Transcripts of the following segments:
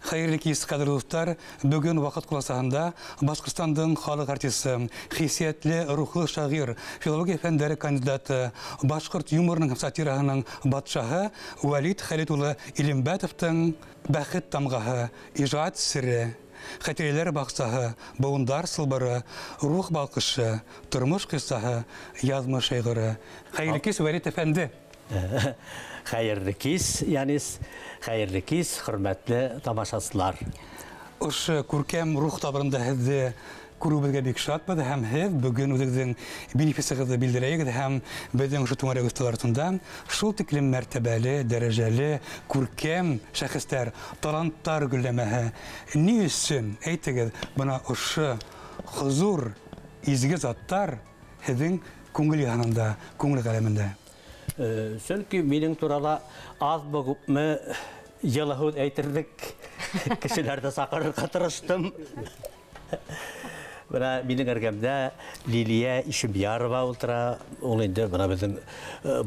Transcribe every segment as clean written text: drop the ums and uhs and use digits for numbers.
Хәйерле кис, ҡәҙерле дуҫтар! Бөгөн ваҡыт ҡуласаһында Башҡортостандың халыҡ артисы, хиссиәтле рухлы шағир, филология фәндәре кандидаты, башҡорт юморының һәм сатираһының батшаһы Вәлит Хәлит улы Илембәтовтың бәхет тамғаһы, ижад сере, хәтирәләр баҡсаһы, быуындар сылбыры, рух балҡышы, тормош ҡиссаһы, яҙмыш шиғыры. Хәйерле кис, Вәлит әфәнде! Хәйерле кис, Янис, хәйерле кис, хөрмәтле тамашасылар. Ошо күркәм рух табырында һеҙҙе күреүебеҙгә бик шатбыҙ, һәм һеҙ бөгөн үҙегеҙҙең бенефисығыҙҙы белдерәйегеҙ, һәм беҙҙең ошо түңәрәк өҫтәл артында шул тиклем мәртәбәле, дәрәжәле, күркәм шәхестәр, таланттар гөлләмәһе. Ни өсөн, әйтегеҙ, бына ошо хозур, изге заттар һеҙҙең күңел йыһанында, күңел ғаләмендә? Сөнки минең турала аҙмы күпме йылы һүҙ әйтерлек кешеләрҙе саҡырырға тырыштым. Бына минең эргәмдә Лилиә Ишемйарова ултыра. Ул инде бына беҙҙең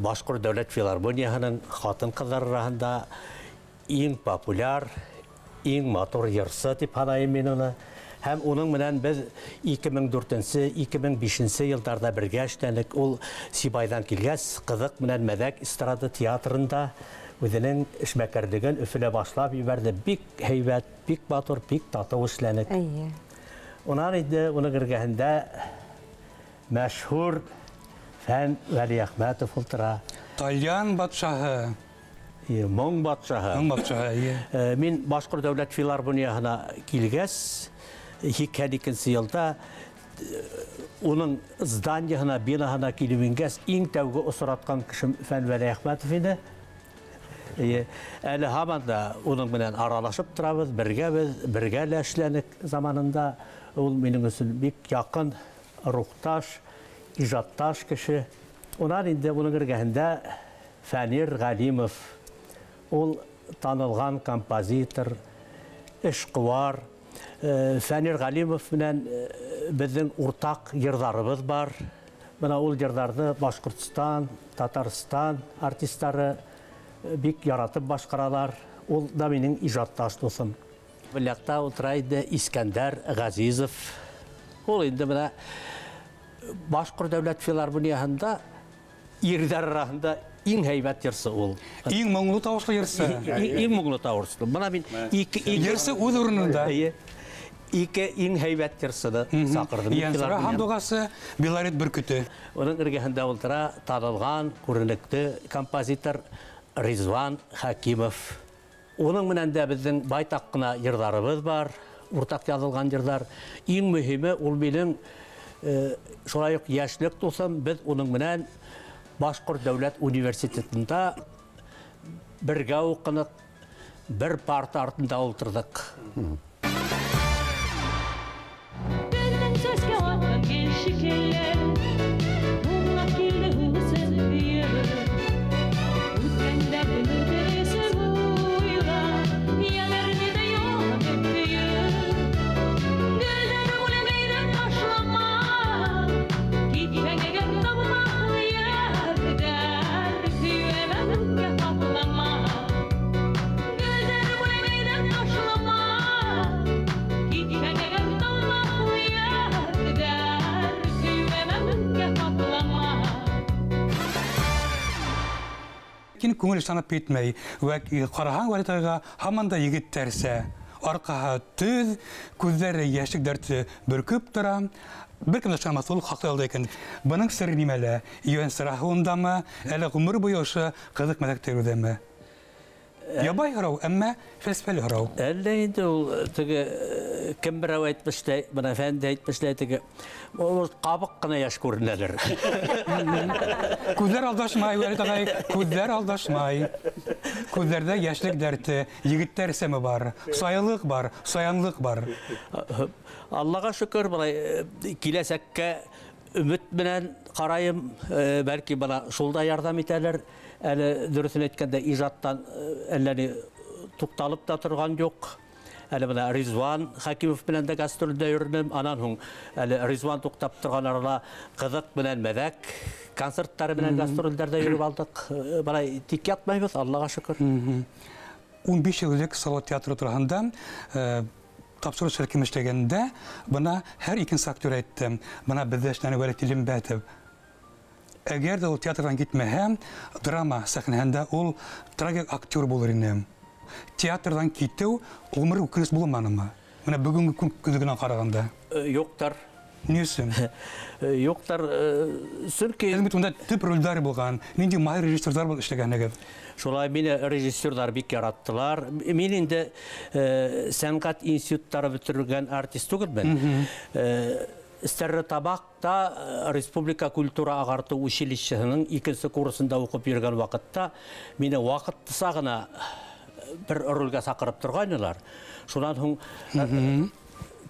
Башҡорт дәүләт филармонияһының ҡатын-ҡыҙҙар араһында иң популяр, иң матур йырсы тип һанайым мин уны. Һәм уның менән беҙ 2004-2005 йылдарҙа бергә эшләнек. Ул Сибайҙан килгәс, Ҡыҙыҡ менән Мәҙәк эстрада театрында үҙенең эшмәкәрлеген Өфөлә башлап ебәрҙе. Бик һәйбәт, бик матур, бик татыу эшләнек. Унан инде уның эргәһендә мәшһүр Фән Вәлиәхмәтов ултыра. Тальян батшаһы. Моң батшаһы. Моң батшаһы, эйе. Мин Башҡорт дәүләт филармонияһына килгәс, 82 йылда уның зданияһына, бинаһына килеп ингәс, иң тәүге осратҡан кешем Фән Вәлиәхмәтов ине. Әле һаман да уның менән аралашып торабыҙ, бергәбеҙ, бергә лә эшләнек заманында. Ул минең өсөн бик яҡын, рухташ, ижадташ кеше. Унан инде уның эргәһендә Фәнир Ғәлимов. Ул танылған композитор, эшҡыуар. Фәнир Ғәлимов менән беҙҙең уртаҡ йырҙарыбыҙ бар. Бына ул йырҙарҙы Башҡортостан, Татарстан артистары бик яратып башҡаралар. Ул да минең ижадташ дуҫым. Был яҡта ултыра инде Искәндәр Ғәзизов. Ул инде бына Башҡорт дәүләт филармонияһында ирҙәр араһында иң һәйбәт йырсы ул. Иң моңло тауышлы йырсы. Иң моңло тауышлы. Бына мин ике йырсы үҙ урынында. Ике иң һәйбәт йырсыны саҡырҙым. Йәнсура һандуғасы, Белорет бөркөтө. Уның эргәһендә ултыра танылған, күренекле композитор Ризван Хәкимов. Уның менән дә беҙҙең байтаҡ ҡына йырҙарыбыҙ бар, уртаҡ яҙылған йырҙар. Иң мөһиме ул минең шулай уҡ йәшлек дуҫым. Беҙ уның менән Башҡорт дәүләт университетында бергә уҡыныҡ, бер парта артында ултырҙыҡ. Ләкин күңел ышанып етмәй. Вә ҡараһаң, Вәлит ағайға һаман да егеттәрсә. Арҡаһы төҙ, күҙҙәре йәшлек дәрте бөркөп тора. Бер кем дә ышанмаҫ, ул хаҡлы ялда икән. Бының сере нимәлә? Йүән сыраһы ундамы, әллә ғүмер буйы ошо ҡыҙыҡ мәҙәктә йөрөүҙәме? Ябай һорау, әммә фәлсәфәле һорау. Әллә инде ул теге кем берәү әйтмешләй, бына Фәнде әйтмешләй, теге ул ҡабыҡ ҡына йәш күренәлер. Күҙҙәр алдашмай, Вәлит ағай, күҙҙәр алдашмай. Күҙҙәрҙә йәшлек дәрте, егеттәр исеме бар, саялыҡ бар, саянлыҡ бар. Аллаға шөкөр, былай киләсәккә өмөт менән ҡарайым, бәлки бына шул да ярҙам итәлер. Әле дөрөҫөн әйткәндә, ижадтан әллә ни туҡталып та торған юҡ. Әле бына Ризван Хәкимов менән дә гастролдә йөрөнөм. Анан һуң әле Ризван туҡтап торған арала Ҡыҙыҡ менән Мәҙәк концерттары менән гастролдәрҙә йөрөп алдыҡ. Былай тик ятмайбыҙ, Аллаға шөкөр. 15 йыл элек Салауат театры тураһында тапшырыу шәлкем эшләгәндә, бына һәр икенсе актер әйтте, бына беҙҙә эшләне Вәлит Илембәтов. Әгәр ҙә ул театрҙан китмәһә, драма сәхнәһендә ул трагик актер булыр ине. Театрҙан китеү ғүмер үкенес булманымы? Бына бөгөнгө көн күҙлегенән ҡарағанда. Юҡтыр. Ни өсөн? Юҡтыр, сөнки бит унда төп ролдәр булған, ниндәй маһир режиссерҙар булып эшләгәнегеҙ? Шулай, мине режиссерҙар бик яраттылар. Мин инде сәнғәт институттары бөтөргән артист түгелмен. Стәрлетамаҡта Республика культура ағартыу училищеһының икенсе курсында уҡып йөрөгән ваҡытта мине ваҡытлыса ғына бер ролгә саҡырып торғайнылар. Шунан һуң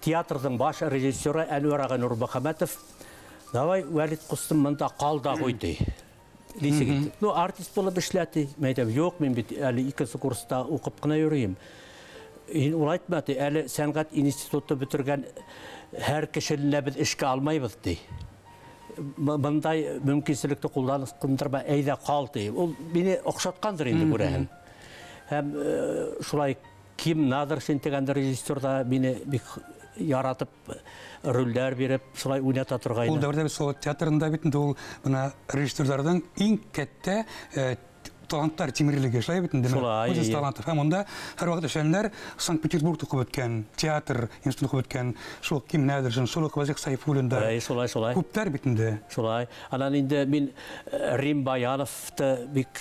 театрҙың баш режиссеры Әнүәр ағай Нурмөхәмәтов, давай, Вәлит ҡустым, бында ҡал да ҡуй, ти. Нисек итеп? Ну, артист булып эшлә, ти. Мин әйтәм, юҡ, мин бит әле икенсе курста уҡып ҡына йөрөйөм. Ул әйтмә, ти, әле сәнғәт институты бөтөргән һәр кешене беҙ эшкә алмайбыҙ, ти. Бындай мөмкинселекте ҡулландырма, әйҙә ҡал, ти. Ул мине оҡшатҡандыр инде, күрәһең. Һәм шулай Ким Наҙыршин тигән режиссер ҙа мине бик яратып ролдәр биреп шулай уйната торғайны. Ул дәүерҙә бит Салауат театрында бит инде ул бына режиссерҙарҙың иң кәттә таланттар тимерлеге шулай бит инде. Үҙ таланты. Һәм унда һәр ваҡыт эшләнеләр. Санкт-Петербургта уҡып бөткән, театр институтында уҡып бөткән, шул Ким Нәҙершин, шул уҡ Вазих Сайфуллин да. Шулай, шулай. Күптәр бит инде. Шулай. Анан инде мин Рим Баяновты бик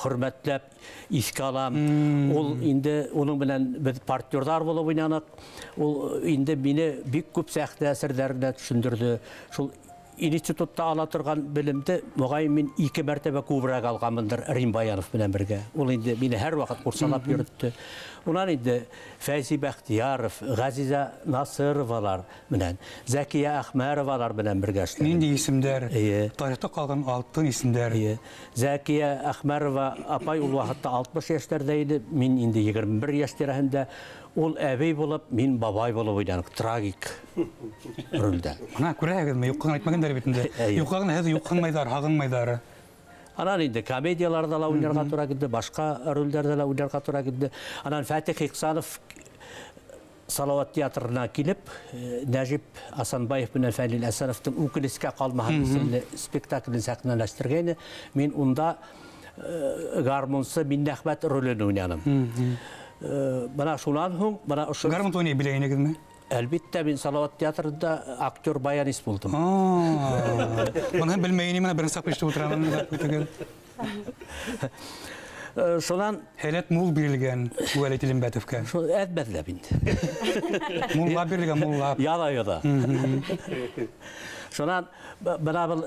хөрмәтләп иҫкә алам. Ул инде уның менән беҙ партнерҙар булып уйнаныҡ. Ул инде мине бик күп сәхнә әсәрҙәренә төшөндөрҙө. Шул институтта ала торған белемде моғайын мин 2 мәртәбә күберәк алғанмындыр Рим Баянов менән бергә. Ул инде мине һәр ваҡыт ҡурсалап йөрөттө. Унан инде Фәйзи Бәхтияров, Ғәзизә Насыровалар менән, Зәкиә Әхмәровалар менән бергә эшләнем. Ниндәй исемдәр? Тарихта ҡалған алтын исемдәр. Зәкиә Әхмәрова апай ул ваҡытта 60 йәштәрҙә ине, мин инде 21 йәш тирәһендә. Ул әбей булып, мин бабай булып уйнаныҡ, трагик ролдә. Бына күрәһегеҙме, юҡҡа ғына әйтмәгәндәр бит инде. Юҡҡа ғына һеҙ юҡһынмайҙар, һағынмайҙар. Анан инде комедияларҙа ла уйнарға тура килде, башҡа ролдәрҙә лә уйнарға тура килде. Анан Фәтих Ихсанов Салауат театрына килеп, Нәжип Асанбаев менән Фәнил Әсәновтың «Үкенескә ҡалмаһын» исемле спектаклен сәхнәләштергәйне. Мин унда гармунсы Миннәхмәт ролен уйнаным. Бына шунан һуң, бына ошо гармун уйнай белә инегеҙме? Әлбиттә, мин Салауат театрында актер баянист булдым. Быны белмәй инем, менә беренсе тапҡыр ишетеп ултырам. Шунан һәләт мул бирелгән Вәлит Илембәтовҡа. Шул әҙбәҙләп инде. Муллап бирелгән, муллап. Яла-яла. Шунан бына был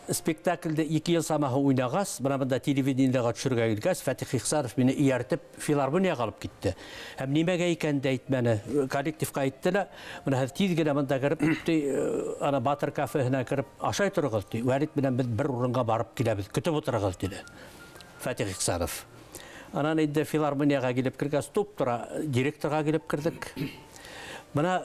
спектакльде 2 йыл самаһы уйнағас, бына бында телевидениеға төшөргә килгәс, Фәтих Ихсанов мине эйәртеп филармонияға алып китте. Һәм нимәгә икәнен дә әйтмәне. Коллективҡа әйтте лә, бына һеҙ тиҙ генә бында кереп, ана Батыр кафеһына кереп ашай тороғоҙ, ти. Вәлит менән беҙ бер урынға барып киләбеҙ, көтөп ултырығыҙ, тине Фәтих Ихсанов. Анан инде филармонияға килеп кергәс, туп-тура директорға килеп керҙек. Бына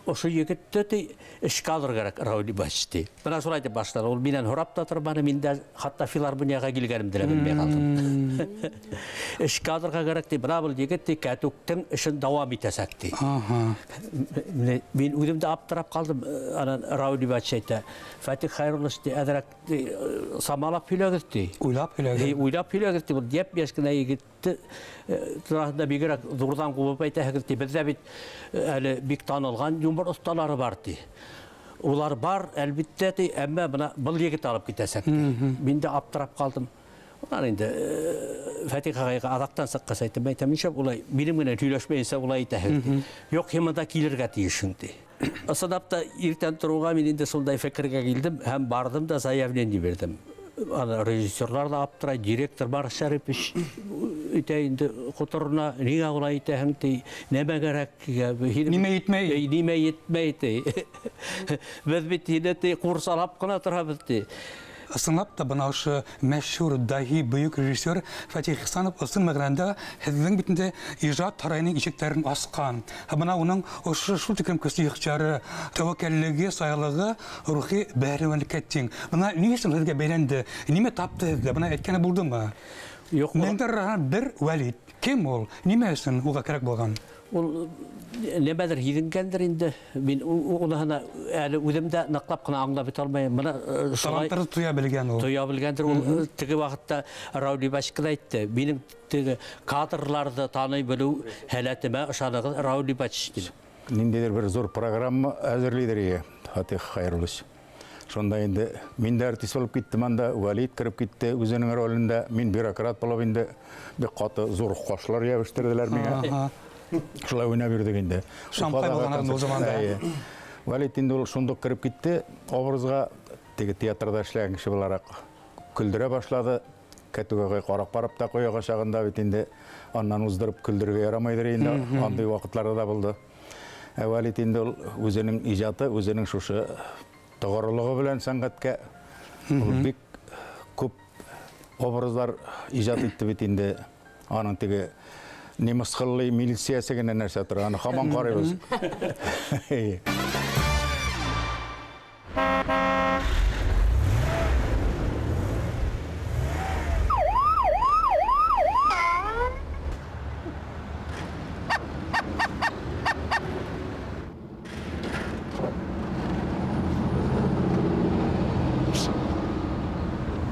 ошо егетте ти эшкә алыр кәрәк, Рауль Ибач, ти. Бына шулай тип башланы. Ул минән һорап та торманы, мин дә хатта филармонияға килгәнемде лә белмәй ҡалдым. Эшкә алырға кәрәк, ти. Бына был егет ти кәтүктең эшен дауам итәсәк, ти. Мин үҙем дә аптырап ҡалдым. Анан Рауль Ибач әйтә, Фәтих Хәйруллович, ти, әҙерәк ти, самалап һөйләгеҙ, ти. Уйлап һөйләгеҙ. Уйлап һөйләгеҙ, ти. Был йәп-йәш кенә егет тураһында бигерәк ҙурҙан ҡубып әйтәһегеҙ, ти. Беҙҙә бит әле бик танылған юмор оҫталары бар, ти. Улар бар, әлбиттә, ти, әммә бына был егет алып китәсәк, ти. Мин дә аптырап ҡалдым. Унан инде Фәтих ағайға аҙаҡтан сыҡҡас әйтәм, әйтәм, нишләп улай минең менән һөйләшмәйенсә улай итәһең, ти. Юҡ, һин бында килергә тейешһең, ти. Ысынлап та иртән тороуға мин инде шундай фекергә килдем һәм барҙым да заявление бирҙем. Ана режиссерлар да аптырай, директор бар Шәрипович итә инде ҡоторона, ниңә улай итәһең, ти, нәмә кәрәк, нимә етмәй, нимә етмәй, ти. Беҙ бит һине, ти, ҡурсалап ҡына торабыҙ, ти. Ысынлап та бына ошо мәшһүр, даһи, бөйөк режиссер Фәтих Ихсанов ысын мәғәнәһендә һеҙҙең бит инде ижад һарайының ишектәрен асҡан. Һәм бына уның ошо шул тиклем көслө ихтыяры, тәүәккәллеге, саялығы рухи бәһлеүәнлеккә тиң. Бына ни өсөн һеҙгә бәйләнде? Нимә тапты һеҙҙә? Бына әйткәне булдымы? Юҡ. Меңдәр араһынан бер Вәлит. Кем ул? Нимә өсөн уға кәрәк булған? Ул нимәлер һиҙенгәндер инде. Мин уныһына әле үҙем дә ныҡлап ҡына аңлап бөтә алмайым. Бына шулай таланттарҙы тоя белгән ул. Тоя белгәндер ул. Теге ваҡытта Раули Башкин әйтте. Минең теге кадрларҙы таный белеү һәләтемә ышанығыҙ, Раули Башкин. Ниндәйҙер бер ҙур программа әҙерләйҙер ие, Фатих Хайруллович. Шунда инде мин дә артист булып киттем анда, Вәлит кереп китте үзенең ролендә, мин бюрократ булып инде бик ҡаты ҙур ҡашлар ябыштерҙеләр миңә. Шулай уйнап йөрҙөк инде. Шампай булған ул заманда. Вәлит инде ул шундук кереп китте образға, теге театрҙа эшләгән кеше булараҡ көлдөрә башланы. Кәтүгә ҡарап барып та ҡуяға чағында бит инде аннан уҙҙырып көлдөрөргә ярамайҙыр инде, андай ваҡытлары да булды. Вәлит инде ул үҙенең ижаты, үҙенең шушы тоғролоғо белән сәнғәткә ул бик күп образлар ижат итте бит инде. Аның теге немысҡыллы милициясы генә нәрсә тора, аны һаман ҡарайбыҙ.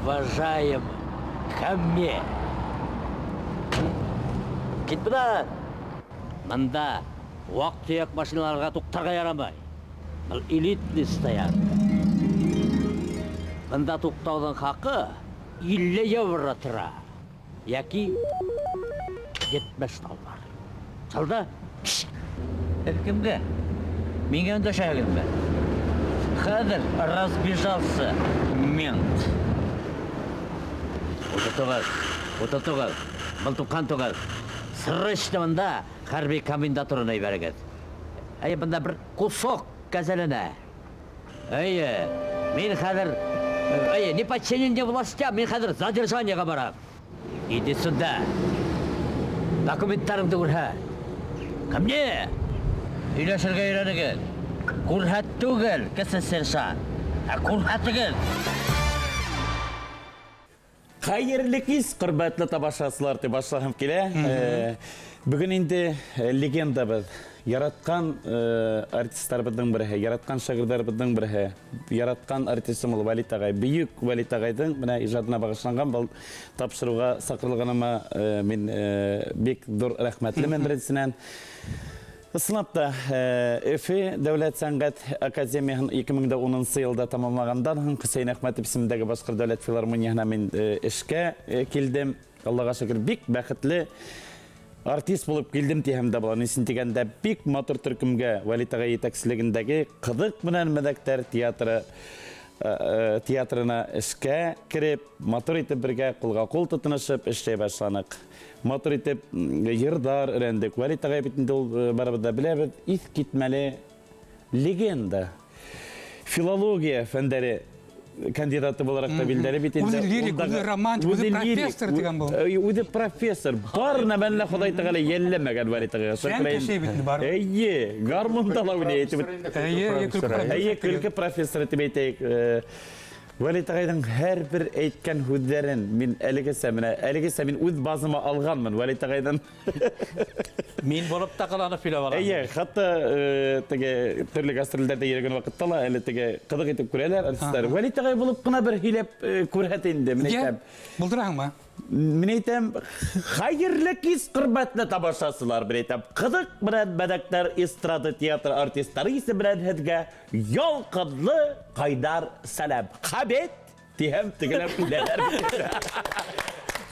Уважаем ко мне. Кит бынан. Мында ваҡ-төйәк машиналарға туҡтарға ярамай. Был элитный стоянка. Бында туҡтауҙың хаҡы 50 евро тора. Йәки 70 доллар. Салды? Һеҙ кемгә? Миңә өндәшәһегеҙме? Хәҙер разбежался мент. 39, 39, был 99. Срочно бында хәрби комендатураны ебәрегеҙ. Әйе, бында бер кусок кәзәләнә. Әйе, мин хәҙер, әйе, неподчинение властям, мин хәҙер задержаниеға барам. Иди сюда. Документтарыңды күрһәт. Ко мне. Һөйләшергә өйрәнегеҙ. Күрһәт түгел, кесе сержант, ә күрһәтегеҙ. Хәйерле кис, хөрмәтле тамашасылар, дип башлағым килә. Бөгөн инде легендабыҙ, яратҡан артистларыбыҙҙың береһе, яратҡан шағирҙарыбыҙҙың береһе, яратҡан артистым ул Вәлит ағай, бөйөк Вәлит ағайҙың менә ижадына бағышланған был тапшырыуға саҡырылғаныма мин бик ҙур рәхмәтлемен беренсенән. Ысынлап та, Өфө Дәүләт Сәнғәт Академияһын 2010 йылда тамамлағандан һуң Хөсәйен Әхмәтов исемендәге Башҡорт дәүләт филармонияһына мин эшкә килдем. Аллаға шөкөр, бик бәхетле артист булып килдем тиһәм дә була. Ни өсөн тигәндә, бик матур төркөмгә Вәлит ағай етәкселегендәге Ҡыҙыҡ менән мәҙәктәр театрына эшкә кереп, матур итеп бергә ҡулға ҡул тотоношоп эшләй башланыҡ. Матур итеп йырҙар өйрәндек. Вәлит ағай бит инде ул, барыбыҙ ҙа беләбеҙ, иҫ китмәле легенда. Филология фәндәре кандидаты булараҡ та билдәле бит инде. Үҙе лирик, үҙе романтик, үҙе профессор тигән был. Үҙе профессор. Бар нәмәне лә Хоҙай Тәғәлә йәлләмәгән Вәлит ағайға. Фән кеше бит инде бар. Эйе, гармунда ла уйнай әйтеп. Эйе, көлкө профессор. Эйе, көлкө профессор тип әйтәйек. Вәлит ағайҙың һәр бер әйткән һүҙҙәрен мин әлегесә, менә әлегесә мин үҙ базыма алғанмын Вәлит ағайҙан. Мин булып та ҡыланып һөйләп алам. Эйе, хатта теге төрлө гастролдәрҙә йөрөгән ваҡытта ла әле теге ҡыҙыҡ итеп күрәләр артистар. Вәлит ағай булып ҡына бер һөйләп күрһәт инде, мин әйтәм. Булдыраһыңмы? Мин әйтәм, хәйерле кис, хөрмәтле тамашасылар, мин әйтәм, ҡыҙыҡ менән мәҙәктәр эстрада театр артисттары исеме белән һеҙгә ялҡынлы ҡайнар сәләм. Хабет тиһәм, тегеләр киләләр.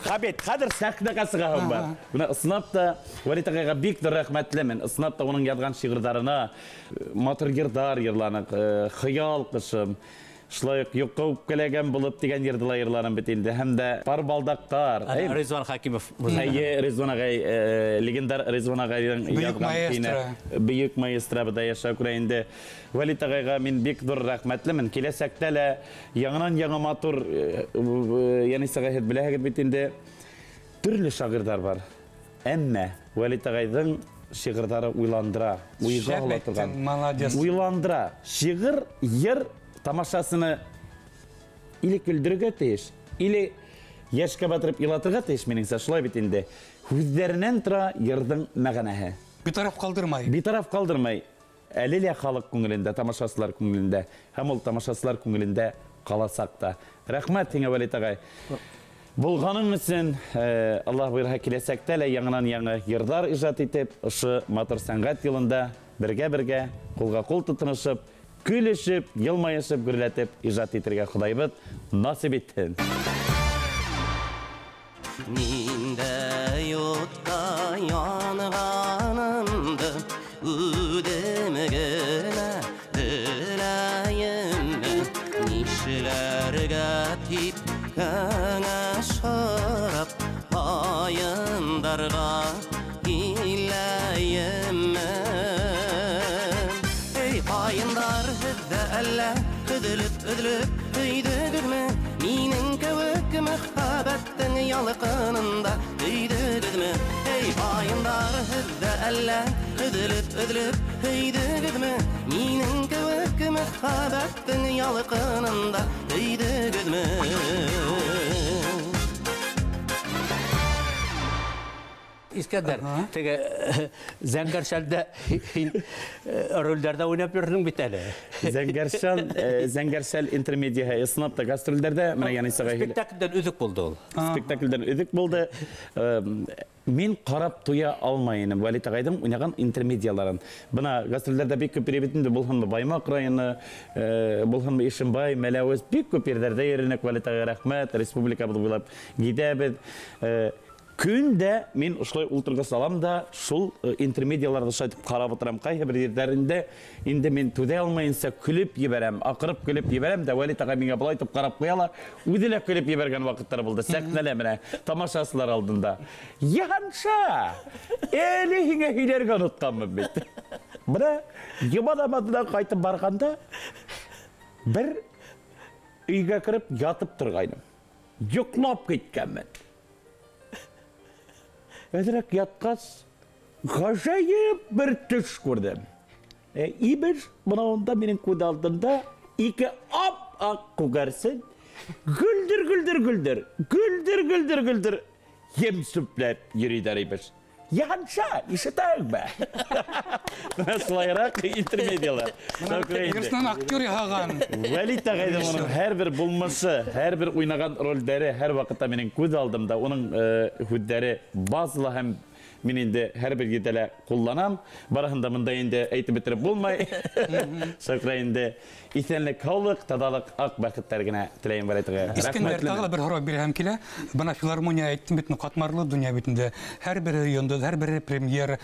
Хабет, хәҙер сәхнәгә сығаһым бар. Бына ысынлап та Вәлит ағайға бик ҙур рәхмәтлемен. Ысынлап та уның яҙған шиғырҙарына матур йырҙар йырланыҡ, хыял ҡышым, шулай уҡ юҡҡа үпкәләгән булып тигән йырҙы ла йырланым бит инде. Һәм дә пар балдаҡтар. Әй, Ризван Хакимов. Әйе, Ризван ағай, легендар Ризван ағайҙың Бөйөк яҙған маэстро. көйөнә. Бөйөк маэстро бында йәшәп күрә инде. Вәлит ағайға мин бик ҙур рәхмәтлемен. Киләсәктә лә яңынан яңы матур, Йәнис ағай, һеҙ беләһегеҙ бит инде, төрлө шағирҙар бар. Әммә Вәлит ағайҙың шиғырҙары уйландыра, уйға һала торған. Молодец. Уйландыра. Шиғыр, йыр тамашасыны или көлдөрөргә тейеш, или Йәшкә батырып илатырға тейеш минеңсә, шулай бит инде. Һүҙҙәренән тора йырҙың мәғәнәһе. Битараф ҡалдырмай. Битараф ҡалдырмай. Әле лә халыҡ күңелендә, тамашасылар күңелендә һәм ул тамашасылар күңелендә ҡаласаҡ та. Рәхмәт һиңә, Вәлит ағай. Булғаның өсөн, Аллаһ бойорһа, киләсәктә лә яңынан яңы йырҙар ижад итеп, ошо матур сәнғәт юлында бергә-бергә, ҡулға-ҡул тотоношоп, көлөшөп, йылмайышып, гөрләтеп ижад итергә Хоҙайыбыҙ насип итһен. Ниндәй утта янғанымды үҙем генә беләйемме, нишләргә тип кәңәш һорап ҡайындарға киләйемме? Эй, ҡайындар, һеҙҙә әллә өҙөлөп-өҙөлөп һөйҙөгөҙмө? Минең кеүек мөхәббәттең ялҡынында һөйҙөгөҙмө? Эй, ҡайындар, һеҙҙә әллә өҙөлөп-өҙөлөп һөйҙөгөҙмө? Минең кеүек мөхәббәттең ялҡынында һөйҙөгөҙмө? Искәндәр, теге Зәңгәршәлдә һин ролдәрҙә уйнап йөрөнөң бит әле. Зәңгәршәл интермедияһы ысынлап та гастролдәрҙә менә Янисаға спектаклдән өҙөк булды ул. Спектаклдән өҙөк булды. Мин ҡарап туя алмай инем Вәлит ағайҙың уйнаған интермедияларын. Бына гастролдәрҙә бик күп йөрөй бит инде, булһынмы Баймаҡ районы, булһынмы Ишембай, Мәләүез, бик күп ерҙәрҙә йөрөнөк. Вәлит ағай, рәхмәт, республикабыҙ буйлап китәбеҙ. Көндә мин ошолай ултырғыс алам да шул интермедияларҙы шулай итеп ҡарап ултырам. Ҡайһы бер ерҙәрендә инде мин түҙә алмайынса көлөп ебәрәм, аҡырып көлөп ебәрәм дә Вәлит ағай миңә былай итеп ҡарап ҡуя ла, үҙе лә көлөп ебәргән ваҡыттар булды. Сәхнәлә менә тамашасылар алдында. Йыһанша, әле һиңә һөйләргә онотҡанмын бит. Бына йома намаҙынан ҡайтып барғанда бер өйгә кереп ятып торғайным. Йоҡлап киткәнмен. Әҙерәк ятҡас, ғәжәйеп бер төш күрҙем. Ибеш, бына унда минең күҙ алдымда ике ап-аҡ күгәрсен гөлдер-гөлдер-гөлдер, гөлдер-гөлдер-гөлдер ем сүпләп йөрөйҙәр ибеш. Йыһанша, ишетәңме? Бына шулайыраҡ интермедиялар. Йырсынан актер яһаған. Вәлит ағайҙың уның һәр бер булмышы, һәр бер уйнаған ролдәре һәр ваҡытта минең күҙ алдымда. Уның һүҙҙәре базла һәм мин инде һәр бер ерҙә лә ҡулланам. Барыһын да бында инде әйтеп бөтөрөп булмай. Шөкрә инде иҫәнлек, һаулыҡ, таҙалыҡ, аҡ бәхеттәр генә теләйем Вәлит ағай. Искәндәр, тағы ла бер һорау бирәһем килә. Бына филармония әйттем бит, ҡатмарлы донъя бит инде. Һәр береһе йондоҙ, һәр береһе премьер,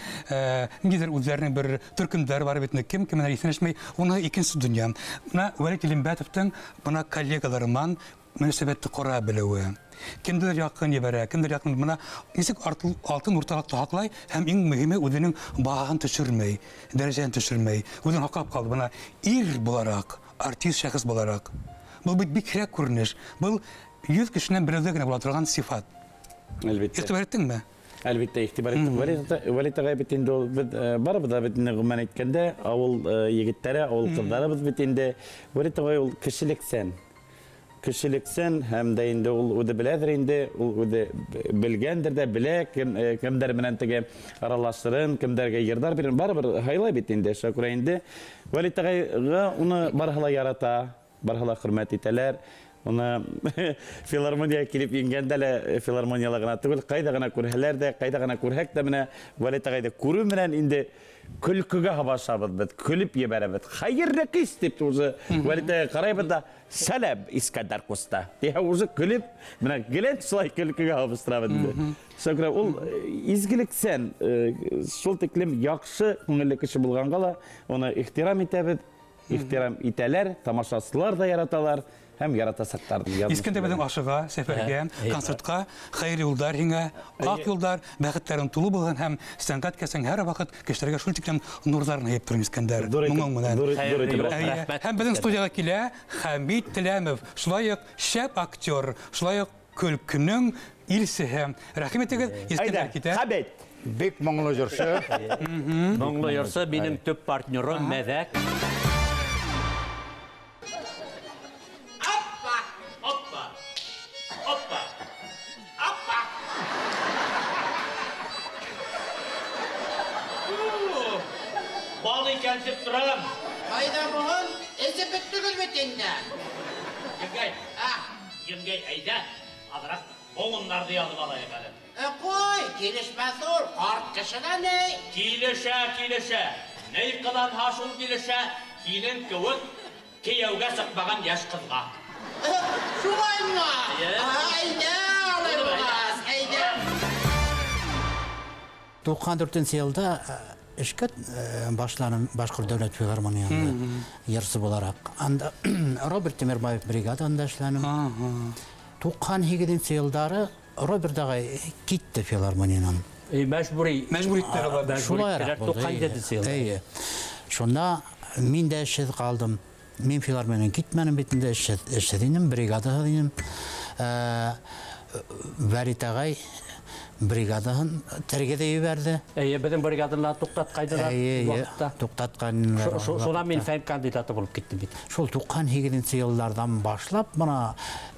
ниндәйҙер үҙҙәренең бер төркөмдәре бар бит инде. Кем кем менән иҫәнләшмәй, уны икенсе донъя. Бына Вәлит Илембәтовтың бына коллегалары менән мөнәсәбәтте ҡора белеүе. Кемдер яҡын ебәрә, кемдер яҡын. Бына нисек алтын урталыҡты һаҡлай һәм иң мөһиме үҙенең баһаһын төшөрмәй, дәрәжәһен төшөрмәй, үҙен һаҡлап ҡалды. Бына ир булараҡ, артист шәхес булараҡ. Был бит бик һирәк күренеш. Был 100 кешенән берәүҙә генә була торған сифат. Әлбиттә. Иғтибар иттеңме? Әлбиттә, иғтибар иттем. Вәлит ағай бит инде ул, беҙ барыбыҙ ҙа бит инде ғөмүмән әйткәндә, ауыл егеттәре, ауыл ҡыҙҙарыбыҙ бит инде. Вәлит ағай ул кешелексән. Кешелексән һәм дә инде ул үҙе беләҙер инде, ул үҙе белгәндер ҙә, белә кемдәр менән теге аралашырын, кемдәргә йырҙар бирен, барыбер һайлай бит инде. Шуға күрә инде Вәлит ағайға уны барыһы ла ярата, барыһы ла хөрмәт итәләр. Уны филармонияға килеп ингәндә лә филармонияла ғына түгел, ҡайҙа ғына күрһәләр ҙә, ҡайҙа ғына күрһәк тә менә Вәлит ағайҙы күреү менән инде көлкөгә һабашабыҙ беҙ, көлөп ебәрәбеҙ. Хәйерле кис тип уже Вәлит ағай ҡарайбыҙ ҙа, сәләм Искәндәр ҡуста. Тиһә уже көлөп, менә гелән шулай көлкөгә һабыштырабыҙ инде. Шуға күрә ул изгелексән, шул тиклем яҡшы күңелле кеше булғанға ла уны ихтирам итәбеҙ, ихтирам итәләр, тамашасылар ҙа яраталар. Һәм яратасаҡтар. Искәндәр беҙҙең ашыға, сәфәргә, концертҡа хәйер юлдар һиңә, аҡ юлдар, бәхеттәрең тулы булһын һәм сәнғәт кәсең һәр ваҡыт кешеләргә шул тиклем нурҙарын һейеп торһон, Искәндәр. Моңоң менән. Һәм беҙҙең студияға килә Хәмит Теләмов, шулай уҡ шәп актер, шулай уҡ көлкөнөң илсеһе. Рәхим итегеҙ, Искәндәр китә. Хәмит. Бик моңло йырсы. Моңло йырсы, минең төп партнерым Мәҙәк. икән дип торам. Ҡайҙа булһын, эсеп бөттөгөҙ бит инде. Еңгәй, еңгәй, әйҙә, аҙыраҡ быуындарҙы яҙып алайыҡ әле. Ҡуй, килешмәҫ ул, ҡарт кешегә ни? Килешә, килешә. Ни ҡыланһа шул килешә, һинең кеүек кейәүгә сыҡмаған йәш ҡыҙға. Шулаймы? Әйҙә, алай булғас, әйҙә. 94 йылда эшкә башланым Башҡорт дәүләт филармонияһында йырсы булараҡ. Анда Роберт Тимербаев бригаданда эшләнем. 98 йылдары Роберт ағай китте филармониянан. Мәжбүри. Мәжбүр иттеләр улар. Шулайыраҡ булды. 97 йылда. Эйе. Шунда мин дә эшһеҙ ҡалдым. Мин филармониянан китмәнем бит инде, эшһеҙ инем, бригадаһыҙ инем. Вәлит ағай бригадаһын тергеҙе ебәрҙе. Эйе, беҙҙең бригаданы туҡтатҡайнылар ваҡытта. Туҡтатҡайнылар. Шунан мин фән кандидаты булып киттем бит. Шул 98 йылдарҙан башлап, бына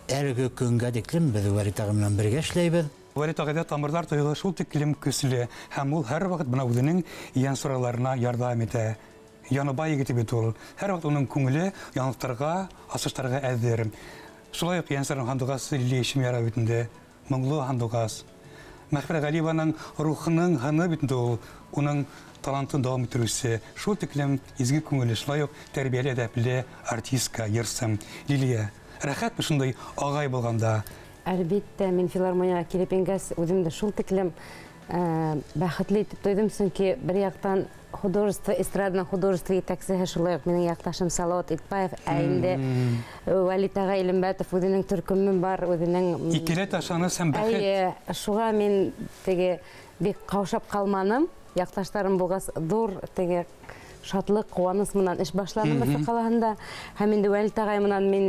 әлеге көнгә тиклем беҙ Вәлит ағай менән бергә эшләйбеҙ. Вәлит ағайҙа тамырҙар тойғо шул тиклем көслө, һәм ул һәр ваҡыт бына үҙенең йәнсураларына ярҙам итә. Яныбай егете бит ул. Һәр ваҡыт уның күңеле яңылыҡтарға, асыштарға әҙер. Шулай уҡ йәнсураның һандуғасы Лилия Ишемйарова бит инде, моңло һандуғас. Мәғфирә Ғәлиеваның рухының һыны бит инде ул, уның талантын дауам иттереүсе, шул тиклем изге күңелле, шулай уҡ тәрбиәле, әҙәпле артистка, йырсы. Лилия, рәхәтме шундай ағай булғанда? Әлбиттә, мин филармонияға килеп ингәс, үҙемде шул тиклем бәхетле итеп тойҙом, сөнки бер яҡтан художество, эстрадный художество етәксеһе шулай уҡ минең яҡташым Салауат Итбаев, ә инде Вәлит ағай Илембәтов үҙенең төркөмө бар, үҙенең Икеләтә ышаныс һәм бәхет. Эйе, шуға мин теге бик ҡаушап ҡалманым. Яҡташтарым булғас, ҙур теге шатлыҡ, ҡыуаныс менән эш башланым Өфө ҡалаһында. Һәм инде Вәлит ағай менән мин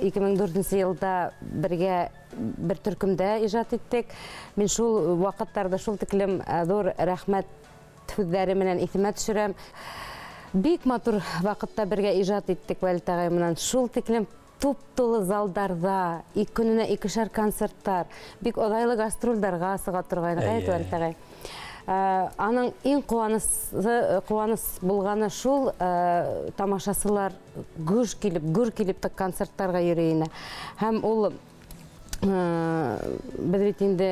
2004 йылда бергә бер төркөмдә ижад иттек. Мин шул ваҡыттарҙа шул тиклем ҙур рәхмәт һүҙҙәре менән иҫемә төшөрәм. Бик матур ваҡытта бергә ижад иттек Вәлит ағай менән. Шул тиклем туп-тулы залдарҙа, көнөнә икешәр концерттар, бик оҙайлы гастролдарға сыға торғайныҡ, әйт, Вәлит ағай. Аның иң ҡыуаныс булғаны шул, тамашасылар гөж килеп, гөр килеп тә концерттарға йөрөй ине. Һәм ул, беҙ бит инде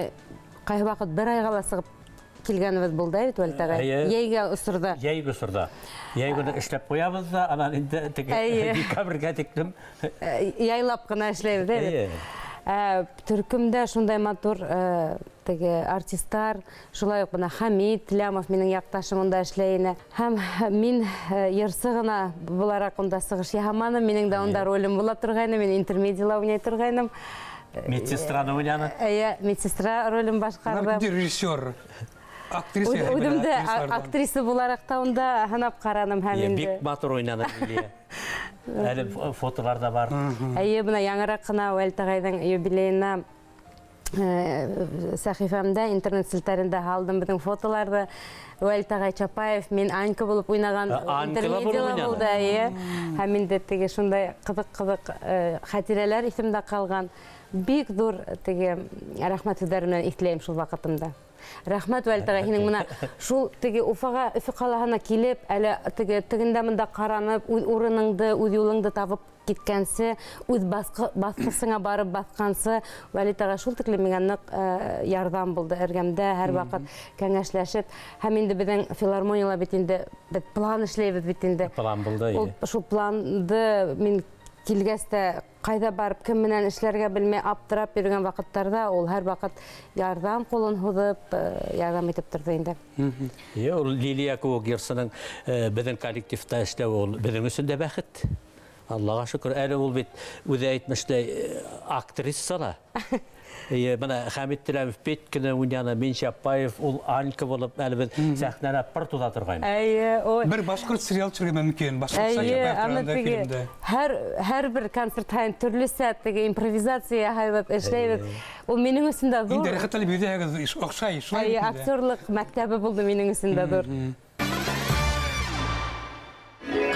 ҡайһы ваҡыт бер айға ла сығып килгәнебеҙ булды, әйт, Вәлит ағай? Йәйгә осорҙа. Йәйге осорҙа. Йәй көнө эшләп ҡуябыҙ ҙа, анан инде теге декабргә тиклем. Яйлап ҡына эшләйбеҙ, әйт. Төркөмдә шундай матур теге артисттар, шулай уҡ бына Хәмит Лямов минең яҡташым унда эшләй ине. Һәм мин йырсы ғына булараҡ унда сығыш яһаманым, минең дә унда ролем була торғайны, мин интермедияла уйнай торғайным. Медсестраны уйнаны? Эйе, медсестра ролен башҡарҙым. Режиссер. Актриса. Үҙем дә актриса булараҡ та унда һынап ҡараным һәм инде. Бик матур уйнаны Лилия. Әле фотолар да бар. Әйе, бына яңыраҡ ҡына Вәлит ағайҙың юбилейына сәхифәмдә, интернет селтәрендә һалдым беҙҙең фотоларҙы. Вәлит ағай Чапаев, мин Анька булып уйнаған интермедияла булды, әйе. Һәм инде теге шундай ҡыҙыҡ-ҡыҙыҡ хәтирәләр иҫемдә ҡалған. Бик ҙур теге рәхмәт һүҙҙәре менән иҫләйем шул ваҡытымда. Рәхмәт, Вәлит ағай, һинең бына шул теге Уфаға, Өфө ҡалаһына килеп, әле теге тегендә мында ҡаранып, үҙ урыныңды, үҙ юлыңды табып киткәнсе, үҙ баҫҡысыңа барып баҫҡансы, Вәлит ағай шул тиклем миңә ныҡ ярҙам булды эргәмдә, һәр ваҡыт кәңәшләшеп. Һәм инде беҙҙең филармонияла бит инде беҙ план эшләйбеҙ бит инде. План булды, Ул шул планды мин килгәс тә ҡайҙа барып, кем менән эшләргә белмәй аптырап йөрөгән ваҡыттарҙа ул һәр ваҡыт ярҙам ҡулын һуҙып, ярҙам итеп торҙо инде. Йә, ул Лилия кеүек йырсының беҙҙең коллективта эшләүе ул беҙҙең өсөн дә бәхет. Аллаға шөкөр, әле ул бит үҙе әйтмешләй актриса ла. Эйе, бына Хәмит Теләмов бит кенә уйнаны, мин Чапаев, ул Анька булып, әле беҙ сәхнәлә пыр туҙа торғайны. Эйе, ой. Бер башҡорт сериал төшөргә мөмкин, башҡортса Эйе, Чапаев аны турында теге фильмда. Һәр бер концерт һайын төрлөсә теге импровизация яһайбыҙ, эшләйбеҙ. Ул минең өсөн дә ҙур. Инде рәхәтләнеп йөҙәһегеҙ, оҡшай, шулай Эйе, бит инде. актерлыҡ мәктәбе булды минең өсөн дә ҙур.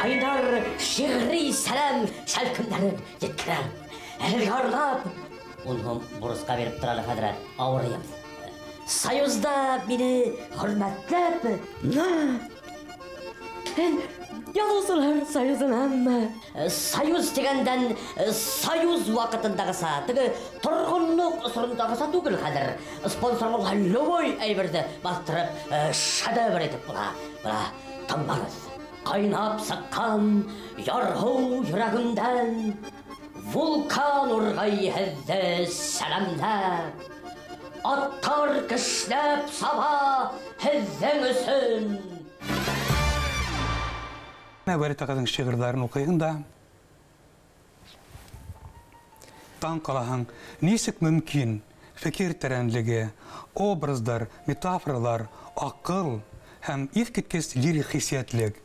Ҡайнар шиғри сәләм шәлкемдәрен еткерәм. Әлгарлап, ун һум бурысҡа биреп тора әле, хәҙрәт, ауырыйым. Союзда мине хөрмәтләп, Яҙыусылар союзынанмы? Союз тигәндән союз ваҡытындағыса, теге торғонлоҡ осорондағыса түгел хәҙер. Спонсор булған любой әйберҙе баҫтырып, шедевр итеп була. Бына тыңлағыҙ. Ҡайнап сыҡҡан ярһыу йөрәгемдән вулкан урғай һеҙҙе сәләмләп. Аттар кешнәп саба һеҙҙең өсөн. Вәлит ағайҙың шиғырҙарын уҡыйһың да таң ҡалаһың, нисек мөмкин фекер тәрәнлеге, образдар, метафоралар, аҡыл һәм иҫ киткес лирик хиссиәтлек.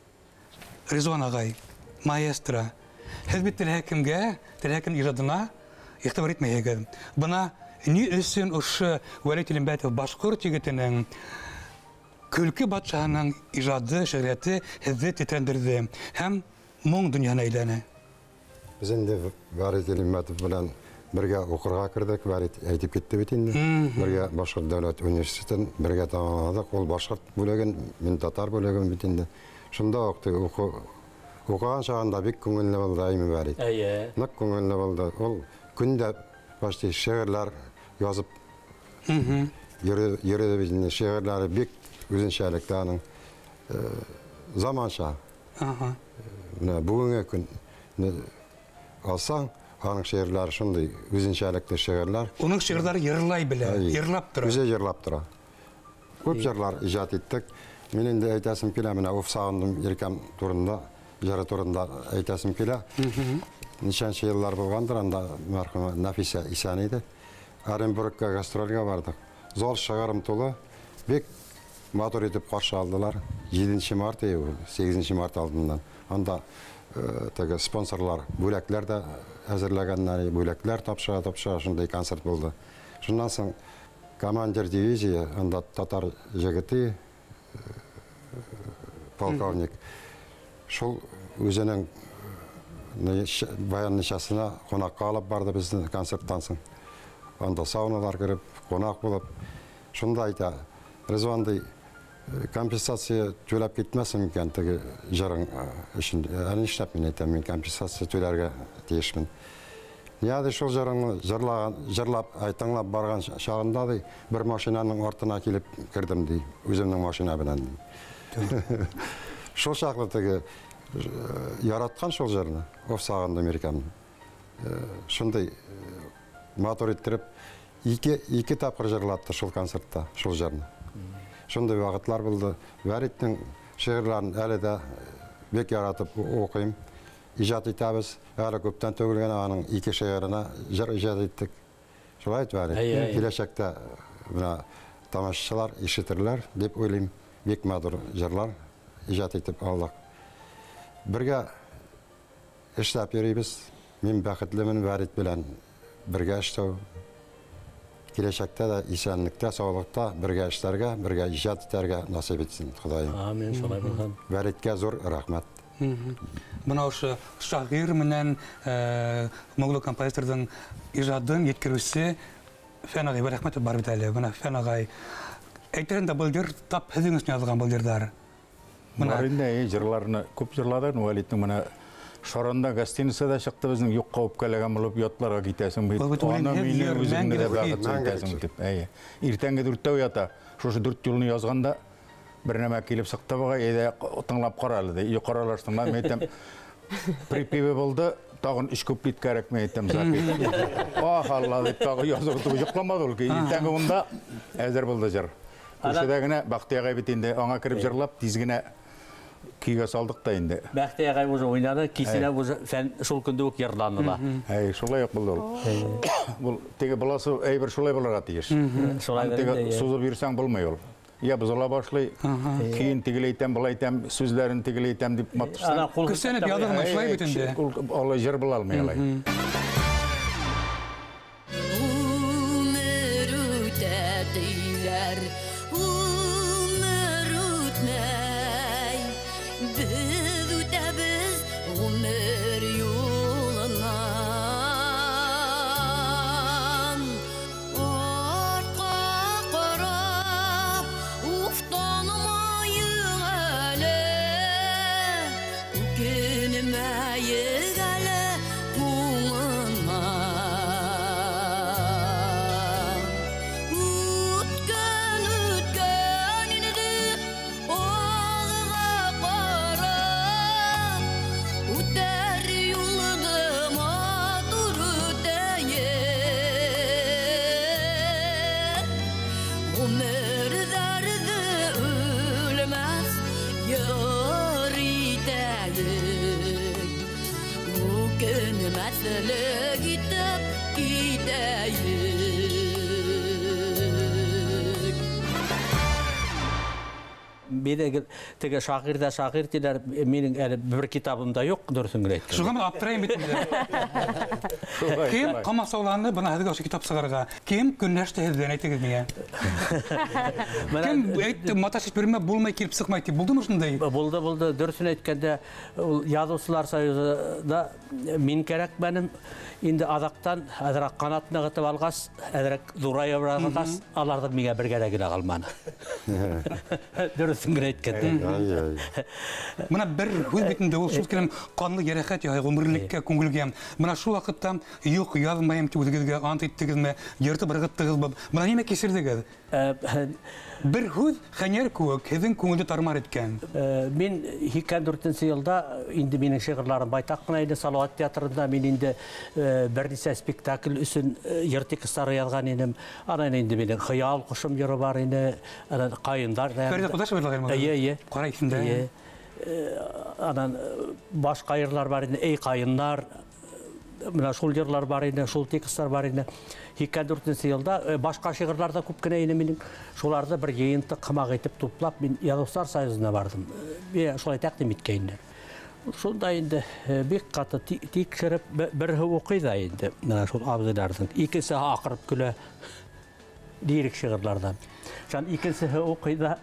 Ризван ағай, маэстро, һеҙ бит теләһә кемгә, теләһә кем ижадына иғтибар итмәйһегеҙ. Бына ни өсөн ошо Вәлит Илембәтов башҡорт егетенең көлкө батшаһының ижады, шиғриәте һеҙҙе тетрәндерҙе һәм моң донъяһына әйләне. Беҙ инде Вәлит Илембәтов менән бергә уҡырға керҙек. Вәлит әйтеп китте бит инде. Бергә Башҡорт дәүләт университетын бергә тамамланыҡ. Ул башҡорт бүлеген, мин татар бүлеген бит инде. Шунда уҡ уҡыған сағында бик күңелле булды, әйме Вәлит? Эйе. Ныҡ күңелле булды. Ул көндә почти шиғырҙар яҙып йөрөй бит инде. Шиғырҙары бик үҙенсәлекле аның, заманса. Менә бүгенге көн алсаң, аның шиғырҙары шундай үҙенсәлекле шиғырҙар. Уның шиғырҙары йырлай белә, йырлап тора. Үҙе йырлап тора. Күп йырлар ижад иттек. Мин инде әйтәсем килә, менә Уф сағындым иркәм турында, йыры турында әйтәсем килә. Нисәнсе йыллар булғандыр, анда мәрхүмә Нәфисә иҫән иде. Оренбургка гастрольгә барҙыҡ. Зал шағырым тулы, бик матур итеп ҡаршы алдылар. 7 март, 8 март алдынан. Анда теге спонсорлар бүләкләр дә әҙерләгәннәр, бүләкләр тапшыра-тапшыра шундай концерт булды. Шуннан соң командир дивизия, анда татар егете, полковник, шул үзенең баян нишасына ҡунаҡҡа алып барҙы беҙҙе концерттан соң. Анда сауналар кереп, ҡунаҡ булып, шунда әйтә, Ризван ди, компенсация түләп китмәсен микән теге җырың өчен? Ә нишләп мин әйтәм, мин компенсация түләргә тиешмен. Ниһайәт шул җырыңны җырлаган, җырлап, тыңлап барган чагында ди, бер машинаның артына килеп кердем ди, үземнең машина белән ди. Шул чаклы теге яраткан шул җырны, Уф сагындым иркәмне. Шундай матур иттереп ике тапкыр җырлатты шул концертта, шул җырны. Шундай ваҡытлар булды. Вәлиттең шиғырҙарын әле дә бик яратып уҡыйым. Ижад итәбеҙ. Әле күптән түгел генә аның ике шиғырына йыр ижад иттек. Шулай бит, Вәлит? Киләсәктә бына тамашасылар ишетерләр дип уйлыйм. Бик матур йырлар ижад итеп алдыҡ. Бергә эшләп йөрөйбөҙ. Мин бәхетлемен Вәлит белән бергә эшләү. Киләсәктә дә иҫәнлектә, саулыҡта бергә эшләргә, бергә ижад итәргә насип итсен Хоҙайым. Амин, шулай булһын. Вәлиткә ҙур рәхмәт. Бына ошо шағир менән моңло композиторҙың ижадын еткереүсе Фән ағай Вәлиәхмәтов бар бит әле. Бына Фән ағай, әйтерһең дә был йыр тап һеҙҙең өсөн яҙылған был йырҙар. Бар инде, йырларны күп йырлады. Вәлиттең менә Шаранда гостиницада чыкты безнең юкка үпкәләгән булып ятларга китәсең бит. Аны мине үзеңне дә бәхетле итәсең дип. Әйе. Иртәнге 4-тә уята. Шушы 4 юлны язганда бер нәмә килеп чыкты бугай, әйдә тыңлап кара әле ди. Юкаралаштым, мин әйтәм, припеве булды, тагын 3 куплет кәрәк, мин әйтәм, запись. Ах, Алла дип тагы язып утырып йокламады ул. Иртәнге 10-да әзер булды җыр. Күршедә генә Бәхти агай бит инде аңа кереп җырлап, тиз генә көйгә салдык та инде. Бәхти агай уже уйнады, кисенә уже фән шул көндә үк йырланды ла. Әй, шулай ук булды ул. Бул теге баласы әйбер шулай булырга тиеш. Шулай теге сузып йөрсәң булмый ул. Я бозыла башлый, киен тегеле әйтәм, былай әйтәм, сүзләрен тегеле әйтәм дип матышсаң. Көсәнеп язылмый шулай бит инде. Ул алай җыр була алмый алай. Ғүмер үтә тиҙәр, ғүмер үтмәй, беҙ үтәбеҙ ғүмер юлынан. Артҡа ҡарап, уфтанмайыҡ әле, Итәйек әле һуңынан. Үткән, үткән инде алға ҡарап, үтәр юлды матур үтәйек. Ғүмерҙәрҙе үлмәҫ йыр итәйек, үкенмәҫлек итеп китәйек. Мине теге шағир ҙа шағир тиләр, минең әле бер китабым да юҡ, дөрөҫөн генә әйткәндә. Шуға мин аптырайым бит инде. Кем ҡамасауланы бына һеҙгә ошо китап сығарырға? Кем көнләште һеҙҙән, әйтегеҙ миңә? Кем әйтте, маташып йөрөмә, булмай килеп сыҡмай тип, булдымы шундай? Булды, булды. Дөрөҫөн әйткәндә, ул Яҙыусылар союзында мин кәрәкмәнем. Инде аҙаҡтан әҙерәк ҡанат нығытып алғас, әҙерәк ҙурая барғас, аларҙың миңә бер кәрәге лә ҡалманы. Дөрөҫөн генә әйткәндә. Бына бер һүҙ бит инде ул шул тиклем ҡанлы йәрәхәт яһай ғүмерлеккә, күңелгә. Бына шул ваҡытта юҡ, яҙмайым тип үҙегеҙгә ант иттегеҙме, йыртып ырғыттығыҙмы? Бына нимә кисерҙегеҙ? Бер һүҙ хәнйәр кеүек һеҙҙең күңелде тармар иткән. Мин 84 йылда инде минең шиғырларым байтаҡ ҡына ине. Салауат театрында мин инде бер нисә спектакль өсөн йыр тексттары яҙған инем. Анан инде минең Хыял ҡошом йыры бар ине, анан Ҡайындар. Фәридә Ҡудашева йырлаған Эйе, эйе. Ҡара иҫемдә. Эйе. Анан башҡа йырлар бар ине, Эй ҡайындар. Мына шул йырлар бар ине, шул тексттар бар ине. 84 йылда башҡа шиғырлар ҙа күп кенә ине минең. Шуларҙы бер йыйынтыҡ һымаҡ итеп туплап, мин Яҙыусылар союзына барҙым. Миңә шулай тәҡдим иткәйнеләр. Шунда инде бик ҡаты тикшереп, береһе уҡый ҙа инде, мына шул абзыйларҙың. Икенсеһе аҡырып көлә лирик шиғырларҙан. Шунан икенсеһе уҡый ҙа,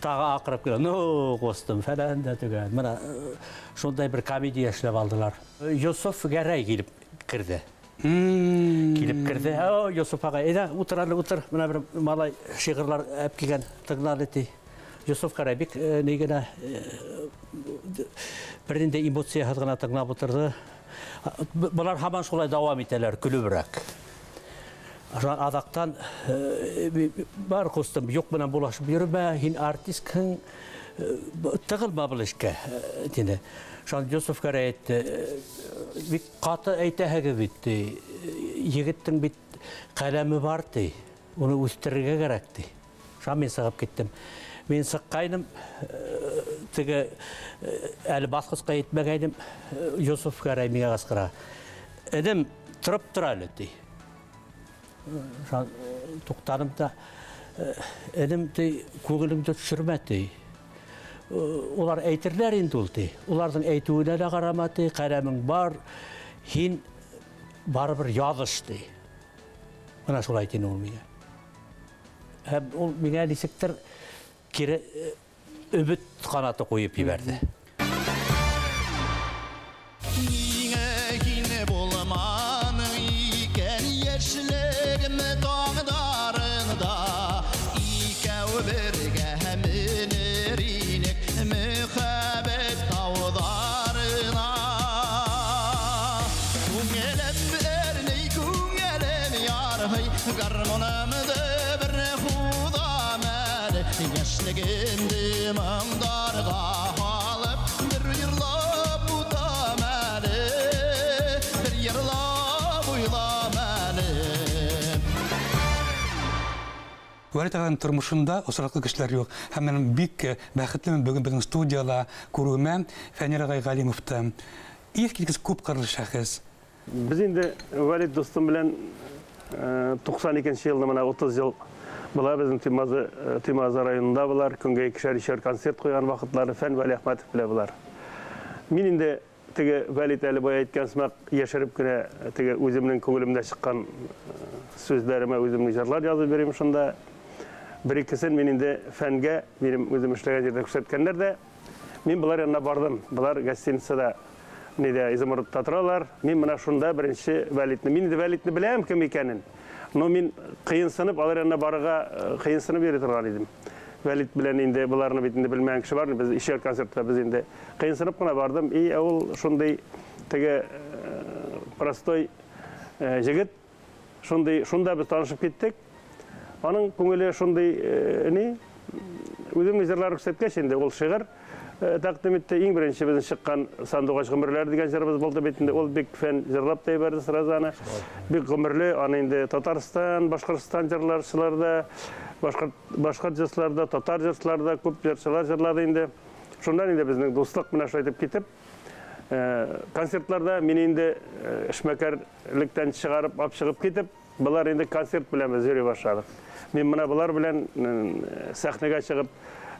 тағы аҡырып көлә. Ну, ҡустым, фәлән дә төгән. Мына шундай бер комедия эшләп алдылар. Йософ Гәрәй килеп керҙе. Килеп керҙе. О, Йософ ағай, әйҙә, ултыр әле, ултыр. Мына бер малай шиғырлар әп килгән, тыңлар ти. Йософ Гәрәй бик ни генә, бер ниндәй эмоцияһыҙ ғына тыңлап ултырҙы. Былар һаман шулай дауам итәләр, көлөбөрәк. Шунан аҙаҡтан, бар ҡустым, юҡ менән булашып йөрөмә, һин артистһың, тығылма был эшкә, тине. Шунан Йософ Гәрәй әйтте, бик ҡаты әйтәһегеҙ бит, ти. Егеттең бит ҡәләме бар, ти. Уны үҫтерергә кәрәк, ти. Шунан мин сығып киттем. Мин сыҡҡайным, теге, әле баҫҡысҡа етмәгәйнем, Йософ Гәрәй миңә ҡысҡыра. Энем, тороп тор әле, ти. Шунан туҡтаным да, энем, ти, күңелеңде төшөрмә, ти. Улар әйтерҙәр инде ул, ти. Уларҙың әйтеүенә лә ҡарама, ти, ҡәләмең бар, һин барыбер яҙыш, ти. Бына шулай тине ул миңә. Һәм ул миңә нисектер кире өмөт ҡанаты ҡуйып ебәрҙе. Ниңә һин булманың икән йәшлегем таңдарында, икәү бергә менер инек мөхәббәт тауҙарына. Күңелем әрней, күңелем ярһый, гармунымды бер һуҙам әле, йәшлегемде моңдарға һалып, бер йырлап үтәм әле, бер йырлап уйлам әле. Вәлит ағайҙың тормошонда осраҡлы кешеләр юҡ. Һәм мин бик бәхетлемен бөгөн беҙҙең студияла күреүемә Фәнир ағай Ғәлимовты. Иҫ киткес күп ҡырлы шәхес. Беҙ инде Вәлит дуҫтым белән туҡсан икенсе йылда мына 30 йыл була беҙҙең Туймазы районында булар, көнгә икешәр өсәр концерт ҡуйған ваҡытлары Фән Вәлиәхмәтов белән булар. Мин инде теге Вәлит әле бая әйткән сымаҡ йәшереп кенә теге үҙемдең күңелемдә сыҡҡан сүҙҙәремә үҙемдең йырлар яҙып бирәм шунда. Бер икесен мин инде Фәнгә, минем үҙем эшләгән ерҙә күрһәткәндәр ҙә, мин былар янына барҙым. Былар гостиницада нидә Изумрудта торалар. Мин мына шунда беренсе Вәлитне, мин инде Вәлитне беләм кем икәнен. Но мин ҡыйынсынып алар янына барырға ҡыйынсынып йөрөй торған инем. Вәлит белән инде быларны бит инде белмәгән кеше бар, без ишәр концертта без инде ҡыйынсынып ҡына барҙым. И ул шундай теге простой егет. Шундай, шунда без танышып киттек. Аның күңеле шундай ни, үземнең җырлар күрсәткәч инде ул шигырь тәкъдим итте. Иң беренче безнең чыккан Сандугач гомерләре дигән җырыбыз булды бит инде. Ул бик фән җырлап та җибәрде сразу аны. Бик гомерле, аны инде Татарстан, Башкортстан җырларчылары да, башкорт җырчылары да, татар җырчылары да, күп җырчылар җырлады инде. Шуннан инде безнең дуслык менә шулай итеп китеп, концертларда мине инде эшмәкәрлектән чыгарып, алып чыгып китеп, болар инде концерт белән без йөри башладык. Мин менә болар белән сәхнәгә чыгып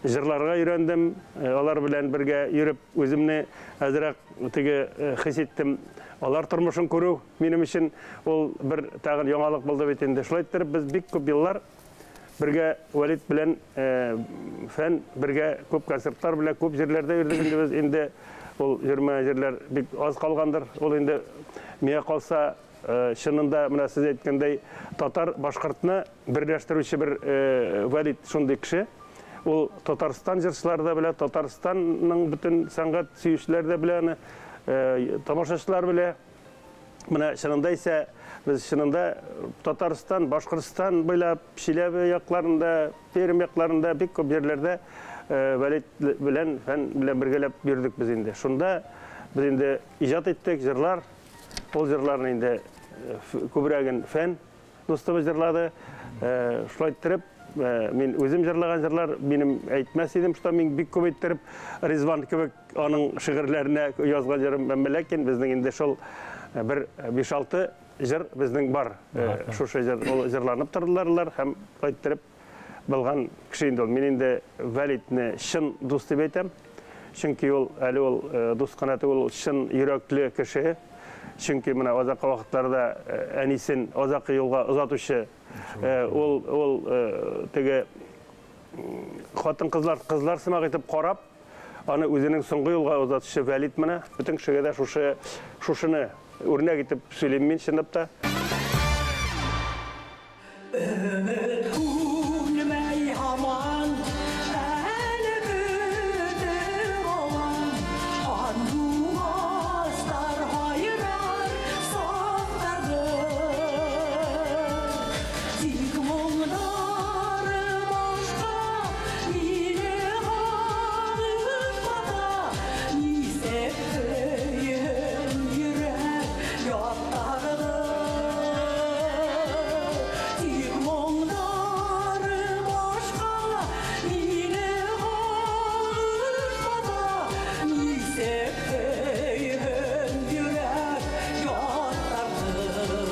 җырларга өйрәндем. Алар белән бергә йөреп үземне әзрәк теге хис иттем. Алар тормышын күрү минем өчен ул бер тагын яңалык булды бит инде. Шулай иттереп без бик күп еллар бергә Вәлит белән фән бергә күп концертлар белән күп җирләрдә йөрдек инде без. Инде ул йөрмә җирләр бик аз калгандыр. Ул инде миңа калса, чынында менә сез әйткәндәй татар башкортны берләштерүче бер Вәлит шундый кеше. Ул Татарстан җырчылары да белә, Татарстанның бөтен сәнгать сөючеләре дә белә аны, тамашачылар белә. Менә чынында исә без чынында Татарстан, Башкортстан буйлап, Чиләбе якларында, Пермь якларында бик күп җирләрдә Вәлит белән фән белән бергәләп йөрдек без инде. Шунда без инде иҗат иттек җырлар. Ул җырларны инде күбрәген фән дустыбыз җырлады. Шулай иттереп, мин үзем җырлаган җырлар минем әйтмәс идем, что мин бик күп иттереп Ризван кебек аның шигырьләренә язган җырым, ләкин безнең инде шул бер 5-6 җыр безнең бар. Шушы җыр ул җырланып тордылар һәм шулай иттереп булган кеше инде ул. Мин инде Вәлитне чын дус дип әйтәм. Чөнки ул әле ул дус кына түгел, ул чын йөрәкле кеше. Чөнки менә азакы вакытларда әнисен азакы юлга озатучы ул теге хатын-кызлар, кызлар сымак итеп карап, аны үзенең соңгы юлга озатучы Вәлит менә бөтен кешегә дә шушыны үрнәк итеп сөйлим мин чынлап та. Өмет үлмәй һаман, әле көтеп алам. Һандугаслар һайрар сафтардыр. Тик моңнары башка мине һагынмаса, нисек көен йөрәк яттардыр. Тик моңнары башка мине һагынмаса, нисек көен йөрәк яттардыр.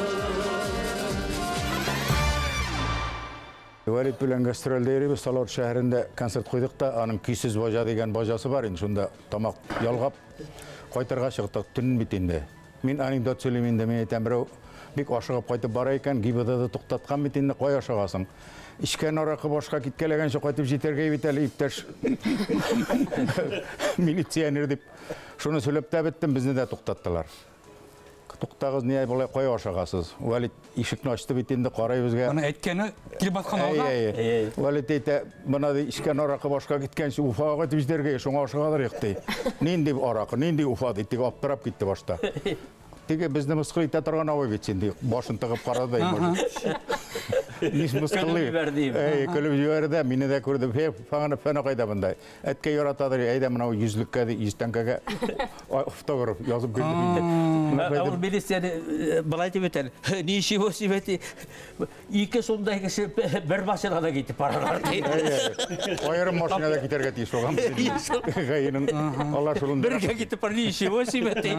Вәлит белән гастрольдә йөрибез, Салават шәһәрендә концерт куйдык та, аның Көйсез баҗа дигән баҗасы бар инде, шунда тамак ялгап кайтырга чыктык, төн бит инде. Мин анекдот сөйлим инде, мин әйтәм, берәү бик ашыгып кайтып бара икән, ГИБДД туктаткан бит инде, кая ашыгасың? Эчкән аракы башка киткәләгәнче кайтып җитәргә бит әле, иптәш милиционер дип. Шуны сөйләп тә беттем, безне дә туктаттылар. Туктагыз, ни болай кая ашыгасыз? Вәлит ишекне ачты бит инде, карай безгә. Аны әйткәне килеп баскан алга. Әй, әй, әй. Вәлит әйтә, бына ди, эчкән аракы башка киткәнче Уфага кайтып җитәргә, шуңа ашыгадыр юк ди. Нинди аракы, нинди Уфа ди, тик аптырап китте башта. Теге безне мыскыл итә торган абый бит син ди, башын тыгып карады да, Нис мыскыллый. Көлеп җибәрде, дим. Әй, көлеп җибәрде, мине дә күрде. Фе, фәне, фәне кайда монда? Әткәй яратадыр, әйдә менә йөзлеккә ди, йөз тәңкәгә автограф язып бирде инде. Менә Ә ул милиция былай дип әйтә, ничего себе ди, ике сумдай кеше бер машинада китеп баралар ди. Аерым машинада китәргә тиеш булган. Гайның алар шулында. Бергә китеп бар, ничего себе ди.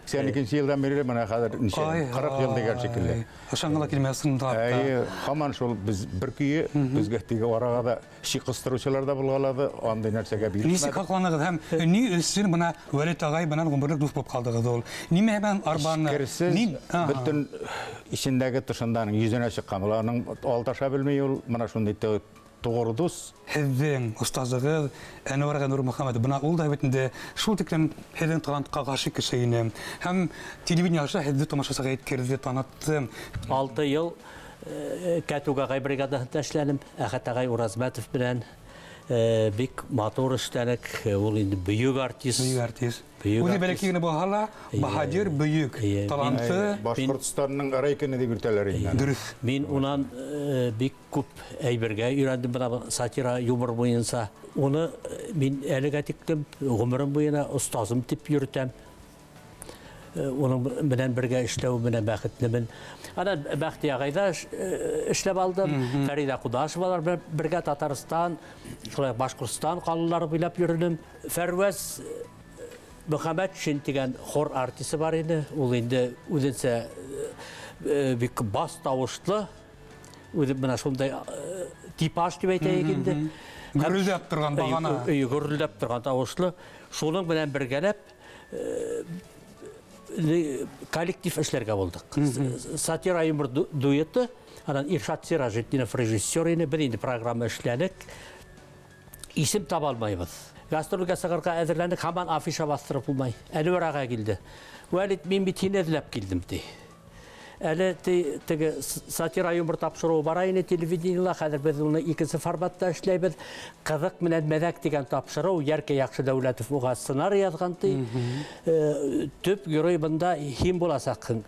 82 елдан бирле менә хәзер ничә, 40 ел дигән шикелле. Ышанга килмәсен да. Әйе, һаман шул без бер көе, безгә теге арага да шик кыстыручылар да булгалады, андый нәрсәгә бирелмәде. Ничек хакланыгыз һәм ни өчен менә Вәлит агай белән гомерлек дус булып калдыгыз ул? Нимә белән арбаны? Эчкерсез, бөтен эчендәге тышынданың йөзенә чыккан. Буларның алдаша белми ул, менә шундый тугры дус. Һеҙҙең остазығыҙ Әнүәр ағай Нурмөхәмәтов, бына ул да бит инде шул тиклем һеҙҙең талантҡа ғашиҡ кеше ине. Һәм телевидение аша һеҙҙе тамашасыға еткерҙе, танытты. 6 йыл Кәтүк ағай бригадаһында эшләнем, Әхәт ағай Уразмәтов белән. Бик матур эшләнек, ул инде бөйөк артист. Бөйөк артист. Үҙе бәләкәй генә булһа ла, баһадир, бөйөк, талантлы. Башҡортостанның Райкины тип йөртәләр инде. Дөрөҫ. Мин унан бик күп әйбергә өйрәндем, бына сатира, юмор буйынса. Уны мин әлегә тиклем ғүмерем буйына остазым тип йөрөтәм. Уның менән бергә эшләү менән бәхетлемен. Ана Бәхти ағайҙа эшләп алдым. Фәриҙә Ҡудашевалар белән бергә Татарстан, шулай уҡ Башҡортостан ҡалалары буйлап йөрөнөм. Фәрүәз Мөхәммәтшин тигән хор артисы бар ине. Ул инде үҙенсә бик бас тауышлы, үҙе бына шундай типаж тип әйтәйек инде. Гөрөлдәп торған бағана. Гөрөлдәп торған тауышлы. Шуның менән бергәләп коллектив эшләргә булдык. Сатира юмор дуэты, анан Иршат Сиражетдинов режиссер ине, бер инде программа эшләнек. Исем таба алмайбыҙ. Гастрольгә сығырға әҙерләндек, һаман афиша баҫтырып булмай. Әнүәр ағай килде. Вәлит, мин бит һине эҙләп килдем, ти. Әле теге сатира юмор тапшырыуы бара ине телевидениела, хәҙер беҙ уны икенсе форматта эшләйбеҙ. Ҡыҙыҡ менән мәҙәк тигән тапшырыу, Йәркә Яҡшы Дәүләтов уға сценарий яҙған, ти. Төп герой бында һин буласаҡһың,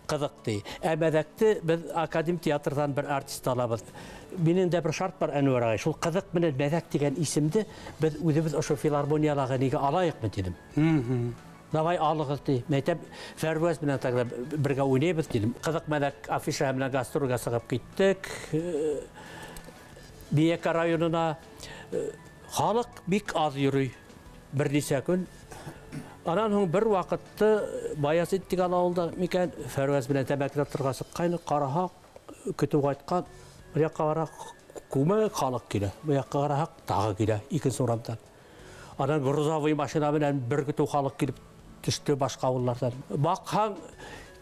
ҡыҙыҡ, ти. Ә мәҙәкте беҙ академ театрҙан бер артист алабыҙ. Минең дә бер шарт бар, Әнүәр ағай, шул ҡыҙыҡ менән мәҙәк тигән исемде беҙ үҙебеҙ ошо филармониялағы нигә алайыҡмы, тинем. Давай алығыҙ, ти. Мәйтәм, Фәрүәз менән тогда бергә уйнайбыҙ, тинем. Ҡыҙыҡ мәҙәк афиша менән гастрольгә сығып киттек. Бийәкә районына. Халыҡ бик аҙ йөрөй. Бер нисә көн. Анан һуң бер ваҡытты Баязит тигән ауылда микән, Фәрүәз менән тәмәке тартырға сыҡҡайны, ҡараһаҡ, көтөп ҡайтҡан, бер яҡҡа ҡараһаҡ, күмәк халыҡ килә, бер яҡҡа ҡараһаҡ, тағы килә, икенсе урамдан. Анан грузовой машина менән бер көтөү халыҡ килеп төштө башҡа ауылдарҙан. Баҡһаң,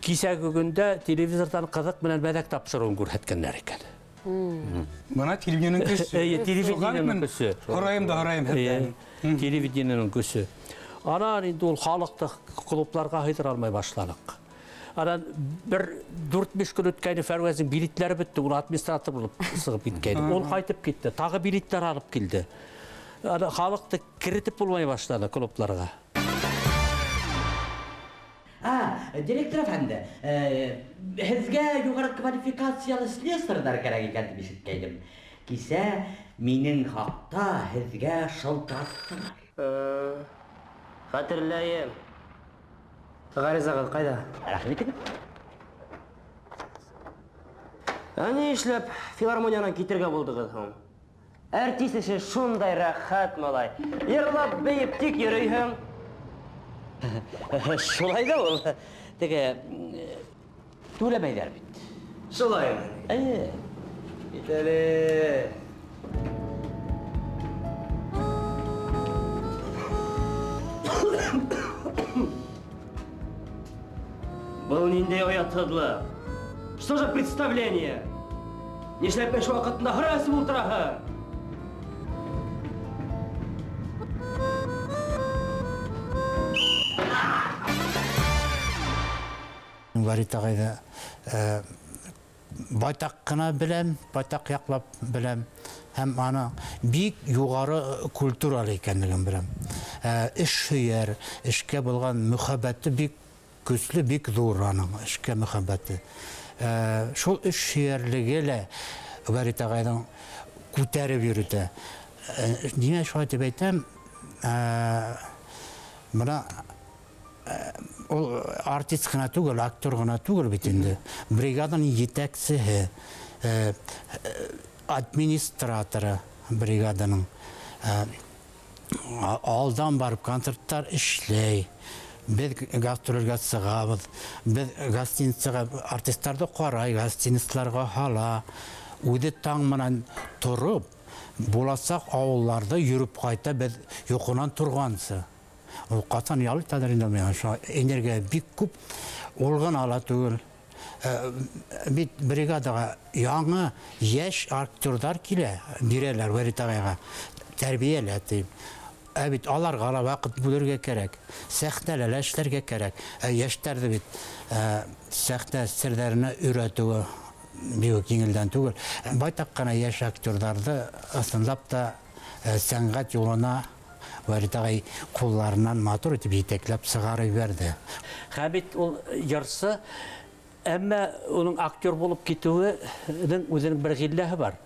кисәге көндә телевизорҙан ҡыҙыҡ менән мәҙәк тапшырыуын күрһәткәндәр икән. Бына телевидениеның көсө. Эйе, телевидениеның көсө. Һорайым да һорайым һеҙҙән. Телевидениеның көсө. Анан инде ул халыҡты клубларға һыйҙыра алмай башланыҡ. Анан бер 4-5 көн үткәйне Фәрүәзнең билетләре бөттө, ул администратор булып сығып киткәйне. Ул ҡайтып китте, тағы билеттәр алып килде. Ана халыҡты керетеп булмай башланы клубларға. Директор әфәнде, һеҙгә юғары квалификациялы слесарҙар кәрәк икән тип ишеткәйнем. Кисә минең хаҡта һеҙгә шылтыраттылар. Хәтерләйем. Ғаризағыҙ ҡайҙа? Рәхим итегеҙ. Ә ни эшләп филармониянан китергә булдығыҙ һуң? Артист эше шундай рәхәт, малай. Йырлап, бейеп тик йөрөйһөң. Шулай ҙа ул. Теге түләмәйҙәр бит. Шулаймы? Эйе. Кит әле. Был ниндәй оятһыҙлыҡ? Что за представление? Нишләп эш ваҡытында һыра эсеп ултыраһың? Вәлит ағайҙы байтаҡ ҡына беләм, байтаҡ яҡлап беләм. Һәм аны бик юғары культуралы икәнлеген беләм. Эш һөйәр, эшкә булған мөхәббәте бик көслө, бик ҙур аның эшкә мөхәббәте. Шул эш һөйәрлеге лә Вәлит ағайҙың күтәреп йөрөтә. Ниңә шулай тип әйтәм? Бына ул артист ҡына түгел, актер ғына түгел бит инде. Бригаданың етәксеһе, администраторы бригаданың. Алдан барып концерттар эшләй. Беҙ гастролгә сығабыҙ, беҙ гостиницаға артисттарҙы ҡарай, гостиницаларға һала. Үҙе таң менән тороп, буласаҡ ауылларҙы йөрөп ҡайта, беҙ йоҡонан торғансы. Ул ҡасан ял итәлер инде миңә, шуға энергия бик күп, ул ғына ла түгел. Бит бригадаға яңы йәш актерҙар килә, бирәләр Вәлит ағайға, тәрбиәлә тип. Ә бит аларға ла ваҡыт бүлергә кәрәк, сәхнәлә лә эшләргә кәрәк. Ә йәштәрҙе бит сәхнә серҙәренә өйрәтеүе бик еңелдән түгел. Байтаҡ ҡына йәш актерҙарҙы ысынлап та Сәнғәт юлына Вәлит ағай ҡулларынан матур итеп етәкләп сығарып ебәрҙе. Хәмит ул йырсы, әммә уның актер булып китеүенең үҙенең бер ғилләһе бар.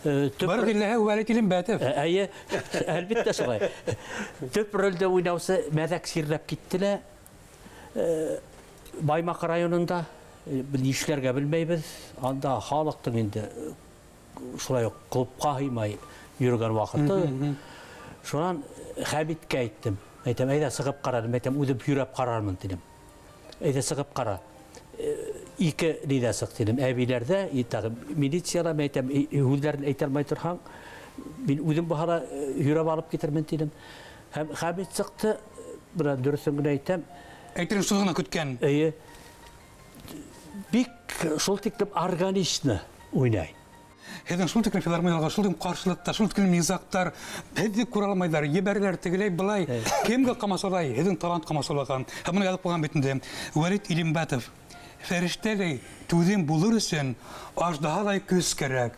Бер ғилләһе Вәлит Илембәтов. Әйе, әлбиттә шулай. Төп ролдә уйнаусы мәҙәк сирләп китте лә, Баймаҡ районында беҙ нишләргә белмәйбеҙ. Анда халыҡтың инде шулай уҡ клубҡа һыймай йөрөгән ваҡыты. Шунан Хәмиткә әйттем. Әйтәм, әйҙә сығып ҡарарым, әйтәм, үҙем һөйрәп ҡарармын тинем. Әйҙә сығып ҡара. Ике нидә сыҡ тинем. Әбиләрҙә, тағы милицияла, әйтәм, һүҙҙәрен әйтә алмай торһаң, мин үҙем баһала һөйрәп алып китермен тинем. Һәм Хәмит сыҡты, бына дөрөҫөн генә әйтәм. Әйтерең шул ғына көткән. Эйе. Бик шул тиклем органично уйнай. Һеҙҙең шул тиклем филармонияларға, шул тиклем ҡаршылыҡтар, шул тиклем низаҡтар, һеҙҙе күрә алмайҙар, ебәрәләр тегеләй былай, кемгә ҡамасаулай, һеҙҙең талант ҡамасаулаған. Һәм бына яҙып ҡуйған бит инде. Вәлит Илембәтов, фәрештәләй түҙем булыр өсөн аждаһалай көс кәрәк.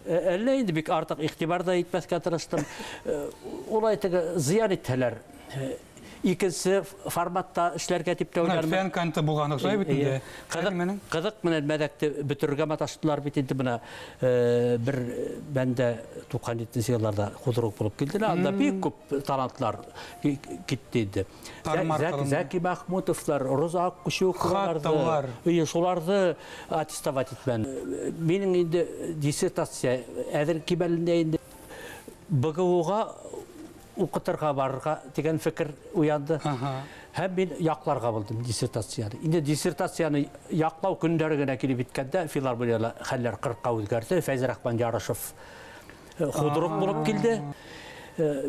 Әллә инде бик артыҡ иғтибар ҙа итмәҫкә тырыштым. Улай теге зыян итһәләр, икенсе форматта эшләргә дип тә уйлармын. Фән канты булған, шулай бит инде. Ҡыҙыҡ менән мәҙәкте бөтөрөргә маташтылар бит инде бына бер бәндә туҡһан етенсе йылларҙа худрук булып килде. Анда бик күп талантлар китте инде. Зәки Махмутовлар, Роза Аккушуковаларҙы, шуларҙы аттестовать итмәне. Минең инде диссертация әҙер кимәлендә инде БГУға уҡытырға барырға тигән фекер уянды. Һәм мин яҡларға булдым диссертацияны. Инде диссертацияны яҡлау көндәре генә килеп еткәндә филармонияла хәлләр ҡырҡҡа үҙгәрҙе. Фәйзрахман Ярышев худрук булып килде.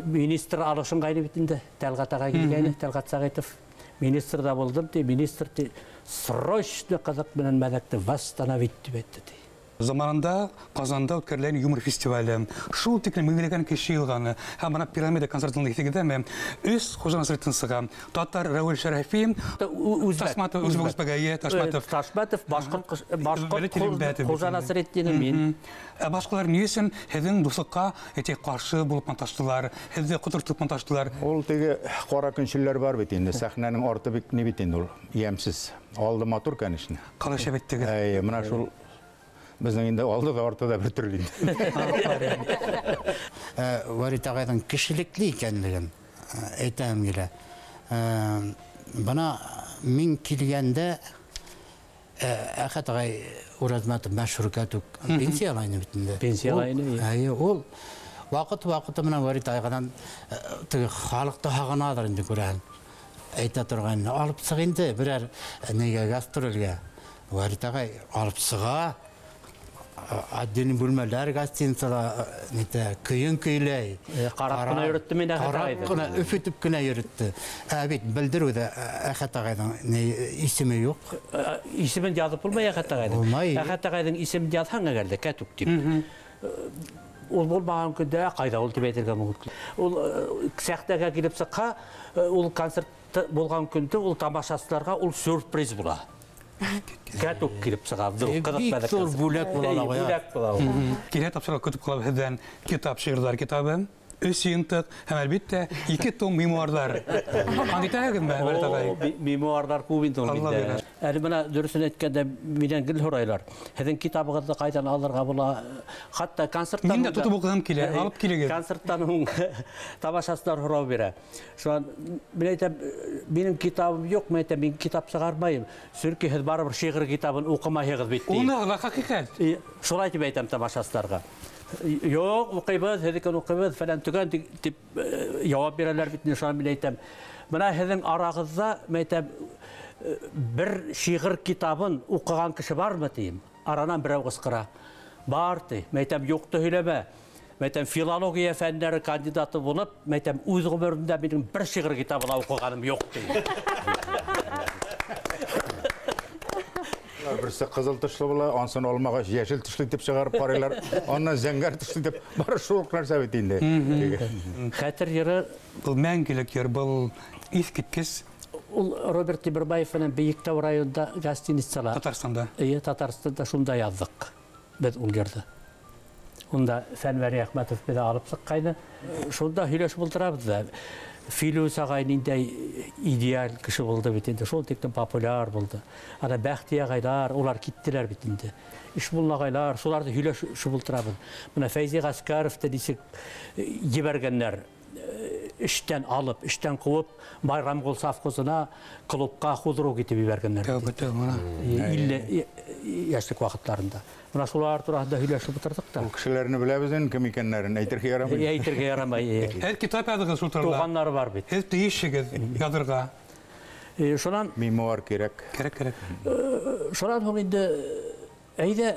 Министр алышынғайны бит инде. Тәлғәт ағай килгәйне, Тәлғәт Сәғитов. Министр да булдым ти, министр ти, срочно ҡыҙыҡ менән мәҙәкте восстановить тип әйтте ти. Заманында Казанда үткәрелгән юмор фестивале, шул тиклем меңләгән кеше йыйылғаны. Һәм бына пирамида концертында иҫегеҙҙәме? Өс Хужа Насретдин сыға. Татар Рәүел Шәрәфи, Ташматов, Үзбәк, Ташматов. Ташматов, башҡорт Хужа Насретдин мин. Ә башҡалар ни өсөн һеҙҙең дуҫлыҡҡа әйтәйек ҡаршы булып маташтылар, һеҙҙе ҡотортоп маташтылар? Ул теге ҡара көнсөлләр бар бит инде, сәхнәнең арты бик ни бит инде ул, йәмсез. Алды матур, конечно. Ҡалай шәп иттегеҙ. Әйе, бына шул Безнең инде алды да арты да бер төрлө инде. Вәлит ағайҙың кешелекле икәнлеген әйтәм килә. Бына мин килгәндә Әхәт ағай Уразмәтов мәшһүр кәтүк пенсияла ине бит инде. Пенсияла ине. Әйе, ул ваҡыт-ваҡыты менән Вәлит ағайҙан теге халыҡты һағыналыр инде күрәһең. Әйтә торған, алып сыҡ инде берәр нигә гастролгә. Вәлит ағай алып сыға. Отдельный бүлмәләр гостиницала нитә көйөн көйләй. Ҡарап ҡына йөрөттө мин Әхәт ағайҙы. Ҡарап ҡына, өф итеп кенә йөрөттө. Ә бит белдереүҙә Әхәт ағайҙың ни исеме юҡ. Исемен яҙып булмай Әхәт ағайҙың. Булмай. Әхәт ағайҙың исемен яҙһаң әгәр ҙә кәтүк тип. Ул булмаған көндә ҡайҙа ул тип әйтергә мөмкин. Ул сәхнәгә килеп сыҡһа, ул концерт булған көндө ул тамашасыларға ул сюрприз була. Кәтүк килеп сыға, ҡыҙыҡ Бик ҙур бүләк була ла. Бүләк була ул. Килә тапшырыуға көтөп ҡалабыҙ һеҙҙән китап, шиғырҙар китабы, өс йыйынтыҡ һәм әлбиттә 2 том мемуарҙар. Ҡандай итәһегеҙме, Вәлит ағай? Мемуарҙар күп инде ул Алла миндә. бирә. Әле бына дөрөҫөн әйткәндә минән гел һорайлар. Һеҙҙең китабығыҙҙы ҡайҙан алырға була? Хатта концерттан Мин дә һуң да тотоп уҡығым килә, алып килегеҙ. Концерттан һуң тамашасылар һорау бирә. Шунан мин әйтәм, минең китабым юҡ, мин әйтәм, мин китап сығармайым. Сөнки һеҙ барыбер шиғыр китабын уҡымайһығыҙ бит, тием. Уны ла хәҡиҡәт. Шулай тип әйтәм тамашасыларға. Юҡ, уҡыйбыҙ, һеҙҙекен уҡыйбыҙ, фәлән төгән тип яуап бирәләр бит, шунан мин әйтәм. Бына һеҙҙең арағыҙҙа, мин әйтәм, бер шиғыр китабын уҡыған кеше бармы тием. Аранан берәү ҡысҡыра. Бар ти. Мин әйтәм, юҡты һөйләмә. Мин әйтәм, филология фәндәре кандидаты булып, мин әйтәм, үҙ ғүмеремдә минең бер шиғыр китабы ла уҡығаным юҡ ти. Берсе ҡыҙыл тышлы була, ансын алмағас йәшел тышлы итеп сығарып ҡарайлар, аннан зәңгәр тышлы итеп, бары шул уҡ нәрсә бит инде. Хәтер йыры был мәңгелек йыр, был иҫ киткес. Ул Роберт Тимербаев менән Бейектау районында гостиницала. Татарстанда. Эйе, Татарстанда шунда яҙҙыҡ беҙ ул йырҙы. Унда Фән Вәлиәхмәтов беҙҙе алып сыҡҡайны. Шунда һөйләшеп ултырабыҙ ҙа. Филүс ағай ниндәй идеаль кеше булды бит инде, шул тиклем популяр булды. Ана Бәхти ағайлар, улар киттеләр бит инде. Ишмулла ағайлар, шуларҙы һөйләшеп ултырабыҙ. Бына Фәйзи Ғәскәровты нисек ебәргәндәр, эштән алып, эштән ҡыуып, Байрамғол совхозына клубҡа худрук итеп ебәргәндәр. 50 йәшлек ваҡыттарында. Бына шулар тураһында һөйләшеп ултырҙыҡ та. Ул кешеләрне беләбеҙ инде, кем икәннәрен әйтергә ярамай. Әйтергә ярамай. Һеҙ китап яҙығыҙ шул турала. Туғаннары бар бит. Һеҙ тейешһегеҙ яҙырға. Шунан мемуар кәрәк. Кәрәк, кәрәк. Шунан һуң инде әйҙә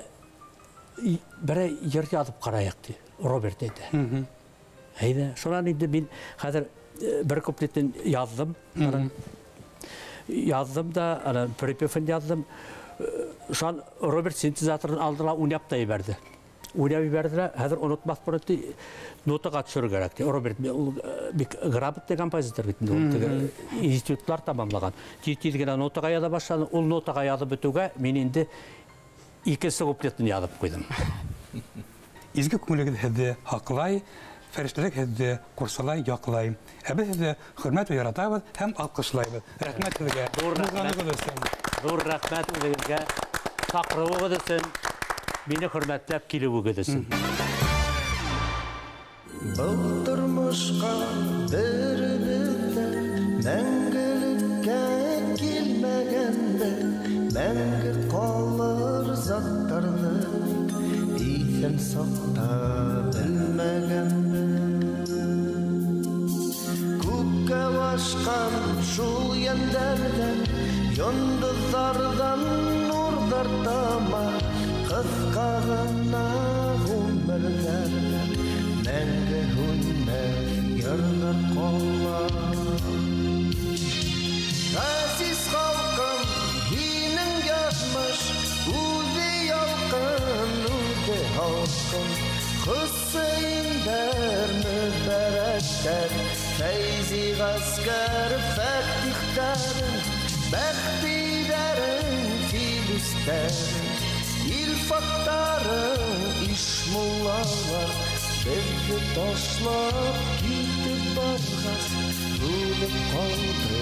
берәй йыр яҙып ҡарайыҡ ти Роберт әйтә. Әйҙә, шунан инде мин хәҙер бер куплетын яҙҙым. Яҙҙым да, ана припевын яҙҙым. Шунан Роберт синтезаторын алды ла уйнап та ебәрҙе. Уйнап ебәрҙе лә, хәҙер онотмаҫ борон ти нотаға төшөрөр кәрәк ти. Роберт ул бик грамотный композитор бит инде, ул теге институтлар тамамлаған. Тиҙ-тиҙ генә нотаға яҙа башланы. Ул нотаға яҙып бөтөүгә мин инде икенсе куплетын яҙып ҡуйҙым. Изге күңелегеҙ һеҙҙе һаҡлай, фәрештәлек һеҙҙе ҡурсалай, яҡлай. Ә беҙ һеҙҙе хөрмәт вә яратабыҙ һәм алҡышлайбыҙ. Рәхмәт һеҙгә. Булғанығыҙ өсөн. Ҙур рәхмәт үҙегеҙгә, саҡырыуығыҙ өсөн, мине хөрмәтләп килеүегеҙ өсөн. Был тормошҡа беребеҙ ҙә мәңгелеккә килмәгәнбеҙ, мәңге ҡалыр заттарҙы иҫән саҡта белмәгәнбеҙ. Күккә ашҡан шул йәндәрҙән, йондоҙҙарҙан нурҙар тама, ҡыҫҡа ғына ғүмерҙәрҙән мәңге һүнмәҫ йырҙар ҡала. Ғәзиз халҡым, һинең яҙмыш үҙе ялҡын, үҙе һалҡын. Хөсәйендәр, Мөбәрәктәр, Фәйзи Ғәскәров, Фәтихтәрең, Бәхтиҙәрең, Филүстәрең, Илфаттарың, Ишмуллалар беҙҙе ташлап китеп барғас, үлеп ҡалды